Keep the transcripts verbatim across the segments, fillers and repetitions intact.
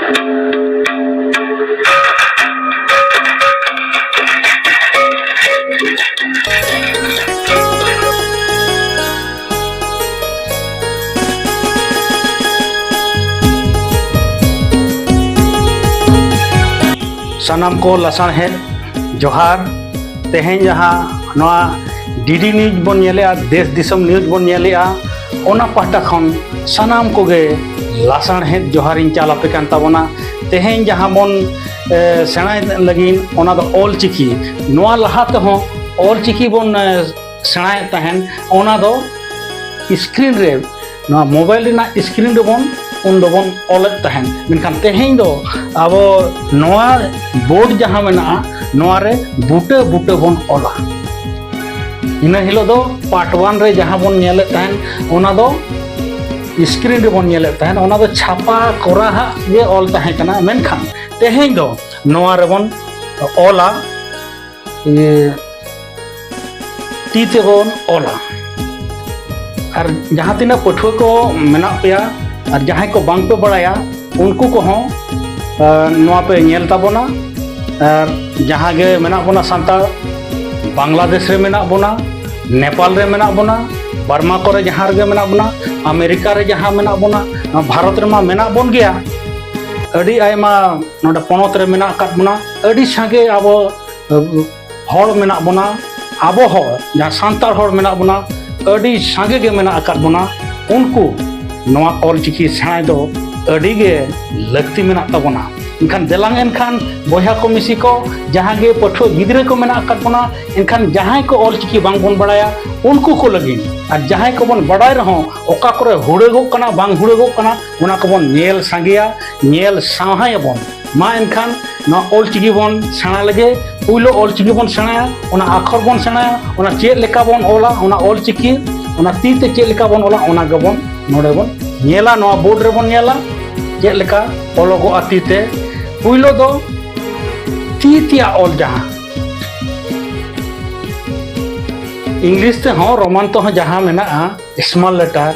ᱥᱟᱱᱟᱢ ᱠᱚ ᱞᱟᱥᱟᱬᱦᱮᱫ ᱡᱚᱦᱟᱨ᱾ ᱛᱮᱦᱮᱧ ᱡᱟᱦᱟᱸ ᱱᱚᱣᱟ ᱰᱤᱰᱤ ᱱᱤᱭᱩᱡᱽ ᱵᱚᱱ ᱧᱮᱞᱮᱜᱼᱟ, ᱫᱮᱥ ᱫᱤᱥᱚᱢ ᱱᱤᱭᱩᱡᱽ ᱵᱚᱱ ᱧᱮᱞᱮᱜᱼᱟ, ᱚᱱᱟ ᱯᱟᱦᱴᱟ ᱠᱷᱚᱱ ᱥᱟᱱᱟᱢ ᱠᱚᱜᱮ ᱞᱟᱥᱟᱬᱦᱮᱫ ᱡᱚᱦᱟᱨᱤᱧ ᱪᱟᱞ ᱟᱯᱮ ᱠᱟᱱ ᱛᱟᱵᱚᱱᱟ᱾ ᱛᱮᱦᱮᱧ ᱡᱟᱦᱟᱸ ᱵᱚᱱ, ᱮ, ᱥᱮᱬᱟᱭ ᱞᱟᱹᱜᱤᱫ, ᱚᱱᱟ ᱫᱚ ᱚᱞ ᱪᱤᱠᱤ᱾ ᱱᱚᱣᱟ ᱞᱟᱦᱟ ᱛᱮᱦᱚᱸ ᱚᱞ ᱪᱤᱠᱤ ᱵᱚᱱ, ᱮ, ᱥᱮᱬᱟᱭᱮᱫ ᱛᱟᱦᱮᱱ, ᱚᱱᱟ ᱫᱚ ᱥᱠᱨᱤᱱ ᱨᱮ, ᱱᱚᱣᱟ ᱢᱳᱵᱟᱭᱤᱞ ᱨᱮᱱᱟᱜ ᱥᱠᱨᱤᱱ ᱨᱮᱵᱚᱱ ᱩᱱ ᱫᱚᱵᱚᱱ ᱚᱞᱮᱫ ᱛᱟᱦᱮᱱ᱾ ᱢᱮᱱᱠᱷᱟᱱ ᱛᱮᱦᱮᱧ ᱫᱚ ᱟᱵᱚ ᱱᱚᱣᱟ ᱵᱳᱨᱰ ᱡᱟᱦᱟᱸ ᱢᱮᱱᱟᱜᱼᱟ, ᱱᱚᱣᱟ ᱨᱮ ᱵᱩᱴᱟᱹ ᱵᱩᱴᱟᱹ ᱵᱚᱱ ᱚᱞᱟ᱾ ᱤᱱᱟᱹ ᱦᱤᱞᱳᱜ ᱫᱚ ᱯᱟᱨᱴ ᱚᱣᱟᱱ ᱨᱮ ᱡᱟᱦᱟᱸ ᱵᱚᱱ ᱧᱮᱞᱮᱫ ᱛᱟᱦᱮᱱ, ᱚᱱᱟ ᱫᱚ ᱥᱠᱨᱤᱱ ᱨᱮᱵᱚᱱ ᱧᱮᱞᱮᱫ ᱛᱟᱦᱮᱱ, ᱚᱱᱟ ᱫᱚ ᱪᱷᱟᱯᱟ ᱠᱚᱨᱟ ᱦᱟᱜ ᱜᱮ ᱚᱞ ᱛᱟᱦᱮᱸ ᱠᱟᱱᱟ᱾ ᱢᱮᱱᱠᱷᱟᱱ ᱛᱮᱦᱮᱧ ᱫᱚ ᱱᱚᱣᱟ ᱨᱮᱵᱚᱱ ᱚᱞᱟ, ᱤᱭᱟᱹ, ᱛᱤ ᱛᱮᱵᱚᱱ ᱚᱞᱟ᱾ ᱟᱨ ᱡᱟᱦᱟᱸ ᱛᱤᱱᱟᱹᱜ ᱯᱟᱹᱴᱷᱩᱣᱟᱹ ᱠᱚ ᱢᱮᱱᱟᱜ ᱯᱮᱭᱟ ᱟᱨ ᱡᱟᱦᱟᱸᱭ ᱠᱚ ᱵᱟᱝ ᱯᱮ ᱵᱟᱲᱟᱭᱟ, ᱩᱱᱠᱩ ᱠᱚᱦᱚᱸ, ᱟᱨ, ᱱᱚᱣᱟ ᱯᱮ ᱧᱮᱞ ᱛᱟᱵᱚᱱᱟ᱾ ᱟᱨ ᱡᱟᱦᱟᱸ ᱜᱮ ᱢᱮᱱᱟᱜ ᱵᱚᱱᱟ ᱥᱟᱱᱛᱟᱲ, ᱵᱟᱝᱞᱟᱫᱮᱥ ᱨᱮ ᱢᱮᱱᱟᱜ ᱵᱚᱱᱟ, ᱱᱮᱯᱟᱞ ᱨᱮ ᱢᱮᱱᱟᱜ ᱵᱚᱱᱟ, ᱵᱟᱨᱢᱟ ᱠᱚᱨᱮ ᱡᱟᱦᱟᱸ ᱨᱮᱜᱮ ᱢᱮᱱᱟᱜ ᱵᱚᱱᱟ, ᱟᱢᱮᱨᱤᱠᱟ ᱨᱮ ᱡᱟᱦᱟᱸ ᱢᱮᱱᱟᱜ ᱵᱚᱱᱟ, ᱱᱚᱣᱟ ᱵᱷᱟᱨᱚᱛ ᱨᱮᱢᱟ ᱢᱮᱱᱟᱜ ᱵᱚᱱ ᱜᱮᱭᱟ᱾ ᱟᱹᱰᱤ ᱟᱭᱢᱟ ᱱᱚᱰᱮ ᱯᱚᱱᱚᱛ ᱨᱮ ᱢᱮᱱᱟᱜ ᱟᱠᱟᱫ ᱵᱚᱱᱟ, ᱟᱹᱰᱤ ᱥᱟᱸᱜᱮ ᱟᱵᱚ, ᱟᱵᱚ ᱦᱚᱲ ᱢᱮᱱᱟᱜ ᱵᱚᱱᱟ, ᱟᱵᱚ ᱦᱚᱲ, ᱡᱟᱦᱟᱸ ᱥᱟᱱᱛᱟᱲ ᱦᱚᱲ ᱢᱮᱱᱟᱜ ᱵᱚᱱᱟ, ᱟᱹᱰᱤ ᱥᱟᱸᱜᱮ ᱜᱮ ᱢᱮᱱᱟᱜ ᱟᱠᱟᱫ ᱵᱚᱱᱟ᱾ ᱩᱱᱠᱩ ᱱᱚᱣᱟ ᱚᱞ ᱪᱤᱠᱤ ᱥᱮᱬᱟᱭ ᱫᱚ ᱟᱹᱰᱤ ᱜᱮ ᱞᱟᱹᱠᱛᱤ ᱢᱮᱱᱟᱜ ᱛᱟᱵᱚᱱᱟ᱾ ᱮᱱᱠᱷᱟᱱ ᱫᱮᱞᱟᱝ ᱮᱱᱠᱷᱟᱱ ᱵᱚᱭᱦᱟ ᱠᱚ ᱢᱤᱥᱤ ᱠᱚ, ᱡᱟᱦᱟᱸ ᱜᱮ ᱯᱟᱹᱴᱷᱩᱣᱟᱹ ᱜᱤᱫᱽᱨᱟᱹ ᱠᱚ ᱢᱮᱱᱟᱜ ᱟᱠᱟᱫ ᱵᱚᱱᱟ, ᱮᱱᱠᱷᱟᱱ ᱡᱟᱦᱟᱸᱭ ᱠᱚ ᱚᱞ ᱪᱤᱠᱤ ᱵᱟᱝ ᱵᱚᱱ ᱵᱟᱲᱟᱭᱟ, ᱩᱱᱠᱩ ᱠᱚ ᱞᱟᱹᱜᱤᱫ, ᱟᱨ ᱡᱟᱦᱟᱸᱭ ᱠᱚᱵᱚᱱ ᱵᱟᱲᱟᱭ ᱨᱮᱦᱚᱸ ᱚᱠᱟ ᱠᱚᱨᱮ ᱦᱩᱲᱟᱹᱜᱚᱜ ᱠᱟᱱᱟ, ᱵᱟᱝ ᱦᱩᱲᱟᱹᱜᱚᱜ ᱠᱟᱱᱟ, ᱚᱱᱟ ᱠᱚᱵᱚᱱ ᱧᱮᱞ ᱥᱟᱸᱜᱮᱭᱟ, ᱧᱮᱞ ᱥᱟᱶᱦᱟᱭᱟᱵᱚᱱ᱾ ᱢᱟ ᱮᱱᱠᱷᱟᱱ ᱱᱚᱣᱟ ᱚᱞ ᱪᱤᱠᱤ ᱵᱚᱱ ᱥᱮᱬᱟ ᱞᱮᱜᱮ᱾ ᱯᱩᱭᱞᱩ ᱚᱞ ᱪᱤᱠᱤ ᱵᱚᱱ ᱥᱮᱬᱟᱭᱟ, ᱚᱱᱟ ᱟᱠᱷᱚᱨ ᱵᱚᱱ ᱥᱮᱬᱟᱭᱟ, ᱚᱱᱟ ᱪᱮᱫ ᱞᱮᱠᱟ ᱵᱚᱱ ᱚᱞᱟ, ᱚᱱᱟ ᱚᱞ ᱪᱤᱠᱤ, ᱚᱱᱟ ᱛᱤ ᱛᱮ ᱪᱮᱫ ᱞᱮᱠᱟ ᱵᱚᱱ ᱚᱞᱟ, ᱚᱱᱟ ᱜᱮᱵᱚᱱ ᱱᱚᱰᱮ ᱵᱚᱱ ᱧᱮᱞᱟ, ᱱᱚᱣᱟ ᱵᱳᱨᱰ ᱨᱮᱵᱚᱱ ᱧᱮᱞᱟ ᱪᱮᱫ ᱞᱮᱠᱟ ᱚᱞᱚᱜᱚᱜᱼᱟ ᱛᱤ ᱛᱮ᱾ ᱯᱩᱭᱞᱩ ᱫᱚ ᱛᱤ ᱛᱮᱭᱟᱜ ᱚᱞ ᱡᱟᱦᱟᱸ ᱤᱝᱞᱤᱥ ᱛᱮᱦᱚᱸ ᱨᱳᱢᱟᱱ ᱛᱮᱦᱚᱸ ᱡᱟᱦᱟᱸ ᱢᱮᱱᱟᱜᱼᱟ, ᱥᱢᱚᱞ ᱞᱮᱴᱟᱨ,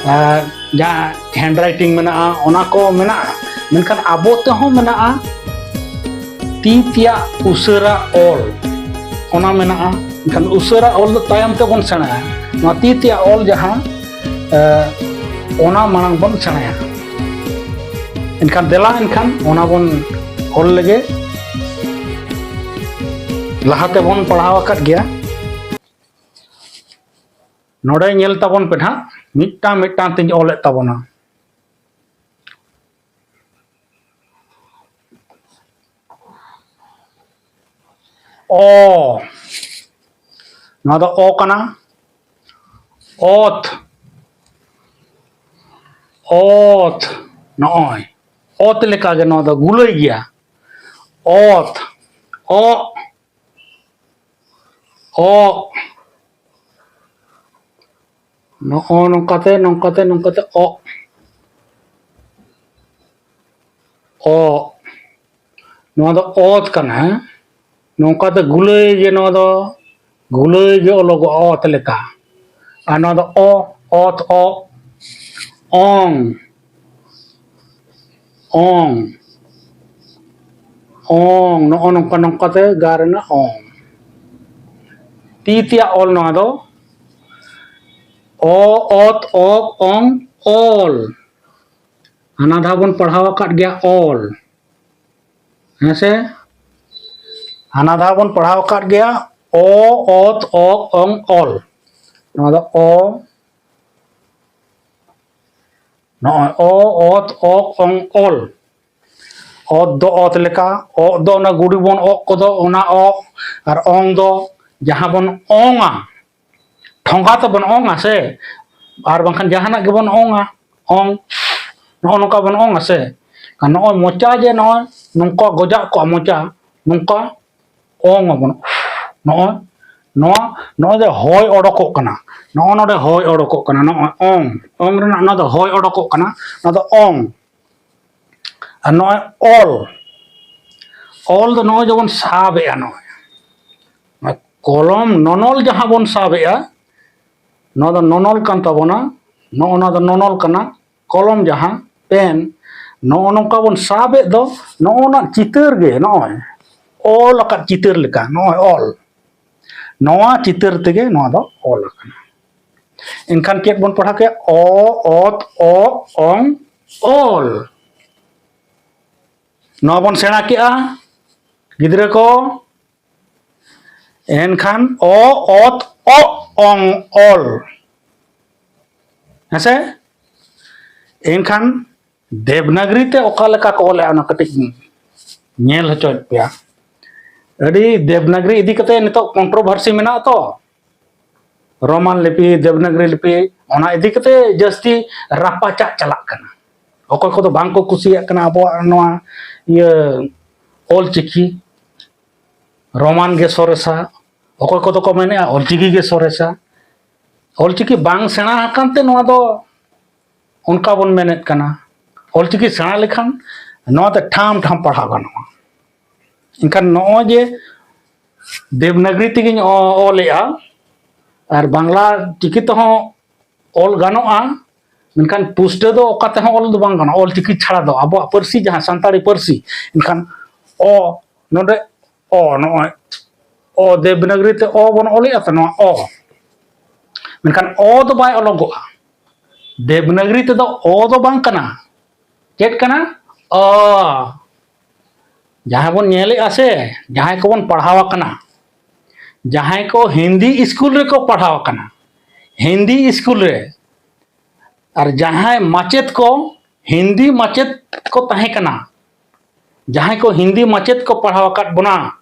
ᱟᱨ ᱡᱟᱦᱟᱸ ᱦᱮᱱᱰ ᱨᱟᱭᱴᱤᱝ ᱢᱮᱱᱟᱜᱼᱟ, ᱚᱱᱟ ᱠᱚ ᱢᱮᱱᱟᱜᱼᱟ᱾ ᱢᱮᱱᱠᱷᱟᱱ ᱟᱵᱚ ᱛᱮᱦᱚᱸ ᱢᱮᱱᱟᱜᱼᱟ ᱛᱤ ᱛᱮᱭᱟᱜ ᱩᱥᱟᱹᱨᱟ ᱚᱞ, ᱚᱱᱟ ᱢᱮᱱᱟᱜᱼᱟ᱾ ᱢᱮᱱᱠᱷᱟᱱ ᱩᱥᱟᱹᱨᱟ ᱚᱞ ᱫᱚ ᱛᱟᱭᱚᱢ ᱛᱮᱵᱚᱱ ᱥᱮᱬᱟᱭᱟ᱾ ᱱᱚᱣᱟ ᱛᱤ ᱛᱮᱭᱟᱜ ᱚᱞ ᱡᱟᱦᱟᱸ, ᱮ, ᱚᱱᱟ ᱢᱟᱲᱟᱝ ᱵᱚᱱ ᱥᱮᱬᱟᱭᱟ᱾ ᱮᱱᱠᱷᱟᱱ ᱫᱮᱞᱟ, ᱮᱱᱠᱷᱟᱱ ᱚᱱᱟ ᱵᱚᱱ ᱚᱞ ᱞᱮᱜᱮ᱾ ᱞᱟᱦᱟ ᱛᱮᱵᱚᱱ ᱯᱟᱲᱦᱟᱣ ᱟᱠᱟᱫ ᱜᱮᱭᱟ᱾ ᱱᱚᱰᱮ ᱧᱮᱞ ᱛᱟᱵᱚᱱ ᱯᱮ ᱱᱟᱦᱟᱜ, ᱢᱤᱫᱴᱟᱝ ᱢᱤᱫᱴᱟᱝ ᱛᱤᱧ ᱚᱞᱮᱫ ᱛᱟᱵᱚᱱᱟ᱾ ᱚ, ᱱᱚᱣᱟ ᱫᱚ ᱚ ᱠᱟᱱᱟ᱾ ᱚᱛ, ᱚᱛ, ᱱᱚᱜᱼᱚᱭ ᱚᱛ ᱞᱮᱠᱟᱜᱮ ᱱᱚᱣᱟ ᱫᱚ ᱜᱩᱞᱟᱹᱭ ᱜᱮᱭᱟ᱾ ᱚᱛ, ᱚ, ᱚ, ᱱᱚᱜᱼᱚ ᱱᱚᱝᱠᱟᱛᱮ, ᱱᱚᱝᱠᱟᱛᱮ, ᱱᱚᱝᱠᱟᱛᱮ ᱚ, ᱚ, ᱱᱚᱣᱟ ᱫᱚ ᱚᱛ ᱠᱟᱱᱟ, ᱦᱮᱸ? ᱱᱚᱝᱠᱟᱛᱮ ᱜᱩᱞᱟᱹᱭ ᱜᱮ, ᱱᱚᱣᱟ ᱫᱚ ᱜᱩᱞᱟᱹᱭ ᱜᱮ ᱚᱞᱚᱜᱚᱜᱼᱟ ᱚᱛ ᱞᱮᱠᱟ᱾ ᱟᱨ ᱱᱚᱣᱟ ᱫᱚ ᱚ, ᱚᱛ, ᱚ, ᱚᱝ, ᱚᱝ, ᱚᱝ, ᱱᱚᱜᱼᱚ ᱱᱚᱝᱠᱟ, ᱱᱚᱝᱠᱟᱛᱮ ᱜᱟ ᱨᱮᱱᱟᱜ ᱚᱝ᱾ ᱛᱤ ᱛᱮᱭᱟᱜ ᱚᱞ ᱱᱚᱣᱟ ᱫᱚ ᱚ, ᱚᱛ, ᱚᱜ, ᱚᱝ, ᱚᱞ᱾ ᱦᱟᱱᱟ ᱫᱷᱟᱣ ᱵᱚᱱ ᱯᱟᱲᱦᱟᱣ ᱟᱠᱟᱫ ᱜᱮᱭᱟ ᱚᱞ, ᱦᱮᱸ ᱥᱮ? ᱦᱟᱱᱟ ᱫᱷᱟᱣ ᱵᱚᱱ ᱯᱟᱲᱦᱟᱣ ᱟᱠᱟᱫ ᱜᱮᱭᱟ ᱚ, ᱚᱛ, ᱚᱜ, ᱚᱝ, ᱚᱞ᱾ ᱱᱚᱣᱟ ᱫᱚ ᱚ, ᱱᱚᱜᱼᱚᱭ ᱚ, ᱚᱛ, ᱚᱜ, ᱚᱝ, ᱚᱞ᱾ ᱚᱛ ᱫᱚ ᱚᱛ ᱞᱮᱠᱟ, ᱚᱜ ᱫᱚ ᱚᱱᱟ ᱜᱩᱰᱤ ᱵᱚᱱ ᱚᱜ ᱠᱚᱫᱚ, ᱚᱱᱟ ᱚᱜ, ᱟᱨ ᱚᱝ ᱫᱚ ᱡᱟᱦᱟᱸ ᱵᱚᱱ ᱚᱝᱟ, ᱴᱷᱚᱸᱜᱟ ᱛᱮᱵᱚᱱ ᱚᱝᱟ ᱥᱮ, ᱟᱨ ᱵᱟᱝᱠᱷᱟᱱ ᱡᱟᱦᱟᱱᱟᱜ ᱜᱮᱵᱚᱱ ᱚᱝᱟ, ᱚᱝ, ᱱᱚᱜᱼᱚ ᱱᱚᱝᱠᱟ ᱵᱚᱱ ᱚᱝᱟ ᱥᱮ, ᱟᱨ ᱱᱚᱜᱼᱚᱭ ᱢᱚᱪᱟ ᱡᱮ ᱱᱚᱜᱼᱚᱭ ᱱᱚᱝᱠᱟ ᱜᱚᱡᱟᱜ ᱠᱚᱜᱼᱟ ᱢᱚᱪᱟ, ᱱᱚᱝᱠᱟ ᱚᱝ ᱟᱵᱚᱱ, ᱱᱚᱜᱼᱚᱭ ᱱᱚᱣᱟ, ᱱᱚᱜᱼᱚᱭ ᱡᱮ ᱦᱚᱭ ᱚᱰᱚᱠᱚᱜ ᱠᱟᱱᱟ, ᱱᱚᱜᱼᱚ ᱱᱚᱰᱮ ᱦᱚᱭ ᱚᱰᱚᱠᱚᱜ ᱠᱟᱱᱟ, ᱱᱚᱜᱼᱚᱭ ᱚᱝ, ᱚᱝ ᱨᱮᱱᱟᱜ ᱱᱚᱣᱟ ᱫᱚ ᱦᱚᱭ ᱚᱰᱚᱠᱚᱜ ᱠᱟᱱᱟ, ᱱᱚᱣᱟ ᱫᱚ ᱚᱝ᱾ ᱟᱨ ᱱᱚᱜᱼᱚᱭ ᱚᱞ, ᱚᱞ ᱫᱚ ᱱᱚᱜᱼᱚᱭ ᱡᱮᱵᱚᱱ ᱥᱟᱵᱮᱜᱼᱟ, ᱱᱚᱜᱼᱚᱭ, ᱱᱚᱣᱟ ᱠᱚᱞᱚᱢ ᱱᱚᱱᱚᱞ ᱡᱟᱦᱟᱸ ᱵᱚᱱ ᱥᱟᱵᱮᱜᱼᱟ, ᱱᱚᱣᱟ ᱫᱚ ᱱᱚᱱᱚᱞ ᱠᱟᱱ ᱛᱟᱵᱚᱱᱟ, ᱱᱚᱜᱼᱚ ᱱᱚᱣᱟ ᱫᱚ ᱱᱚᱱᱚᱞ ᱠᱟᱱᱟ, ᱠᱚᱞᱚᱢ ᱡᱟᱦᱟᱸ ᱯᱮᱱ, ᱱᱚᱜᱼᱚ ᱱᱚᱝᱠᱟ ᱵᱚᱱ ᱥᱟᱵᱮᱫ ᱫᱚ, ᱱᱚᱜᱼᱚ ᱱᱟ ᱪᱤᱛᱟᱹᱨ ᱜᱮ, ᱱᱚᱜᱼᱚᱭ ᱚᱞ ᱟᱠᱟᱫ ᱪᱤᱛᱟᱹᱨ ᱞᱮᱠᱟ, ᱱᱚᱜᱼᱚᱭ ᱚᱞ, ᱱᱚᱣᱟ ᱪᱤᱛᱟᱹᱨ ᱛᱮᱜᱮ ᱱᱚᱣᱟ ᱫᱚ ᱚᱞ ᱟᱠᱟᱱᱟ᱾ ᱮᱱᱠᱷᱟᱱ ᱪᱮᱫ ᱵᱚᱱ ᱯᱟᱲᱦᱟᱣ ᱠᱮᱫᱟ? ᱚ, ᱚᱛ, ᱚ, ᱚᱝ, ᱚᱞ᱾ ᱱᱚᱣᱟ ᱵᱚᱱ ᱥᱮᱬᱟ ᱠᱮᱜᱼᱟ, ᱜᱤᱫᱽᱨᱟᱹ ᱠᱚ᱾ ᱮᱱᱠᱷᱟᱱ ᱚ, ᱚᱛ, ᱚ, ᱚᱝ, ᱚᱞ᱾ ᱦᱮᱸᱥᱮ? ᱮᱱᱠᱷᱟᱱ ᱫᱮᱵᱽᱱᱟᱜᱽᱨᱤ ᱛᱮ ᱚᱠᱟ ᱞᱮᱠᱟ ᱠᱚ ᱚᱞᱮᱜᱼᱟ, ᱚᱱᱟ ᱠᱟᱹᱴᱤᱡ ᱧᱮᱞ ᱦᱚᱪᱚᱭᱮᱫ ᱯᱮᱭᱟ᱾ ᱟᱹᱰᱤ ᱫᱮᱵᱽᱱᱟᱜᱽᱨᱤ ᱤᱫᱤ ᱠᱟᱛᱮ ᱱᱤᱛᱚᱜ controversy ᱢᱮᱱᱟᱜᱼᱟ ᱛᱚ᱾ ᱨᱳᱢᱟᱱ ᱞᱤᱯᱤ, ᱫᱮᱵᱽᱱᱟᱜᱽᱨᱤ ᱞᱤᱯᱤ, ᱚᱱᱟ ᱤᱫᱤ ᱠᱟᱛᱮ ᱡᱟᱹᱥᱛᱤ ᱨᱟᱯᱟᱪᱟᱜ ᱪᱟᱞᱟᱜ ᱠᱟᱱᱟ᱾ ᱚᱠᱚᱭ ᱠᱚᱫᱚ ᱵᱟᱝ ᱠᱚ ᱠᱩᱥᱤᱭᱟᱜ ᱠᱟᱱᱟ ᱟᱵᱚᱣᱟᱜ ᱱᱚᱣᱟ ᱤᱭᱟᱹ ᱚᱞ ᱪᱤᱠᱤ, ᱨᱳᱢᱟᱱ ᱜᱮ ᱥᱚᱨᱮᱥᱟ᱾ ᱚᱠᱚᱭ ᱠᱚᱫᱚ ᱠᱚ ᱢᱮᱱᱮᱫᱼᱟ ᱚᱞ ᱪᱤᱠᱤ ᱜᱮ ᱥᱚᱨᱮᱥᱟ᱾ ᱚᱞ ᱪᱤᱠᱤ ᱵᱟᱝ ᱥᱮᱬᱟ ᱟᱠᱟᱱ ᱛᱮ ᱱᱚᱣᱟ ᱫᱚ ᱚᱱᱠᱟ ᱵᱚᱱ ᱢᱮᱱᱮᱫ ᱠᱟᱱᱟ᱾ ᱚᱞ ᱪᱤᱠᱤ ᱥᱮᱬᱟ ᱞᱮᱠᱷᱟᱱ ᱱᱚᱣᱟ ᱛᱮ ᱴᱷᱟᱢ ᱴᱷᱟᱢ ᱯᱟᱲᱦᱟᱣ ᱜᱟᱱᱚᱜᱼᱟ᱾ ᱮᱱᱠᱷᱟᱱ ᱱᱚᱜᱼᱚᱭ ᱡᱮ ᱫᱮᱵᱽᱱᱟᱜᱽᱨᱤ ᱛᱮᱜᱮᱧ ᱚ-, ᱚᱞᱮᱜᱼᱟ ᱟᱨ ᱵᱟᱝᱞᱟ ᱪᱤᱠᱤ ᱛᱮᱦᱚᱸ ᱚᱞ ᱜᱟᱱᱚᱜᱼᱟ, ᱢᱮᱱᱠᱷᱟᱱ ᱯᱩᱥᱴᱟᱹ ᱫᱚ ᱚᱠᱟ ᱛᱮᱦᱚᱸ ᱚᱞ ᱫᱚ ᱵᱟᱝ ᱜᱟᱱᱚᱜᱼᱟ, ᱚᱞ ᱪᱤᱠᱤ ᱪᱷᱟᱲᱟ ᱫᱚ, ᱟᱵᱚᱣᱟᱜ ᱯᱟᱹᱨᱥᱤ ᱡᱟᱦᱟᱸ ᱥᱟᱱᱛᱟᱲᱤ ᱯᱟᱹᱨᱥᱤ᱾ ᱮᱱᱠᱷᱟᱱ ᱚ, ᱱᱚᱰᱮ ᱚ, ᱱᱚᱜᱼᱚᱭ ᱚ, ᱫᱮᱵᱽᱱᱟᱜᱽᱨᱤ ᱛᱮ ᱚ ᱵᱚᱱ ᱚᱞᱮᱜᱼᱟ ᱛᱚ, ᱱᱚᱣᱟ ᱚ, ᱢᱮᱱᱠᱷᱟᱱ ᱚ ᱫᱚ ᱵᱟᱭ ᱚᱞᱚᱜᱚᱜᱼᱟ᱾ ᱫᱮᱵᱽᱱᱟᱜᱽᱨᱤ ᱛᱮᱫᱚ ᱚ ᱫᱚ ᱵᱟᱝ ᱠᱟᱱᱟ᱾ ᱪᱮᱫ ᱠᱟᱱᱟ? ᱚ᱾ ᱡᱟᱦᱟᱸ ᱵᱚᱱ ᱧᱮᱞᱮᱜᱼᱟ ᱥᱮ, ᱡᱟᱦᱟᱸᱭ ᱠᱚᱵᱚᱱ ᱯᱟᱲᱦᱟᱣ ᱟᱠᱟᱱᱟ, ᱡᱟᱦᱟᱸᱭ ᱠᱚ ᱦᱤᱱᱫᱤ ᱥᱠᱩᱞ ᱨᱮᱠᱚ ᱯᱟᱲᱦᱟᱣ ᱟᱠᱟᱱᱟ, ᱦᱤᱱᱫᱤ ᱥᱠᱩᱞ ᱨᱮ, ᱟᱨ ᱡᱟᱦᱟᱸᱭ ᱢᱟᱪᱮᱫ ᱠᱚ ᱦᱤᱱᱫᱤ ᱢᱟᱪᱮᱫ ᱠᱚ ᱛᱟᱦᱮᱸ ᱠᱟᱱᱟ, ᱡᱟᱦᱟᱸᱭ ᱠᱚ ᱦᱤᱱᱫᱤ ᱢᱟᱪᱮᱫ ᱠᱚ ᱯᱟᱲᱦᱟᱣ ᱟᱠᱟᱫ ᱵᱚᱱᱟ,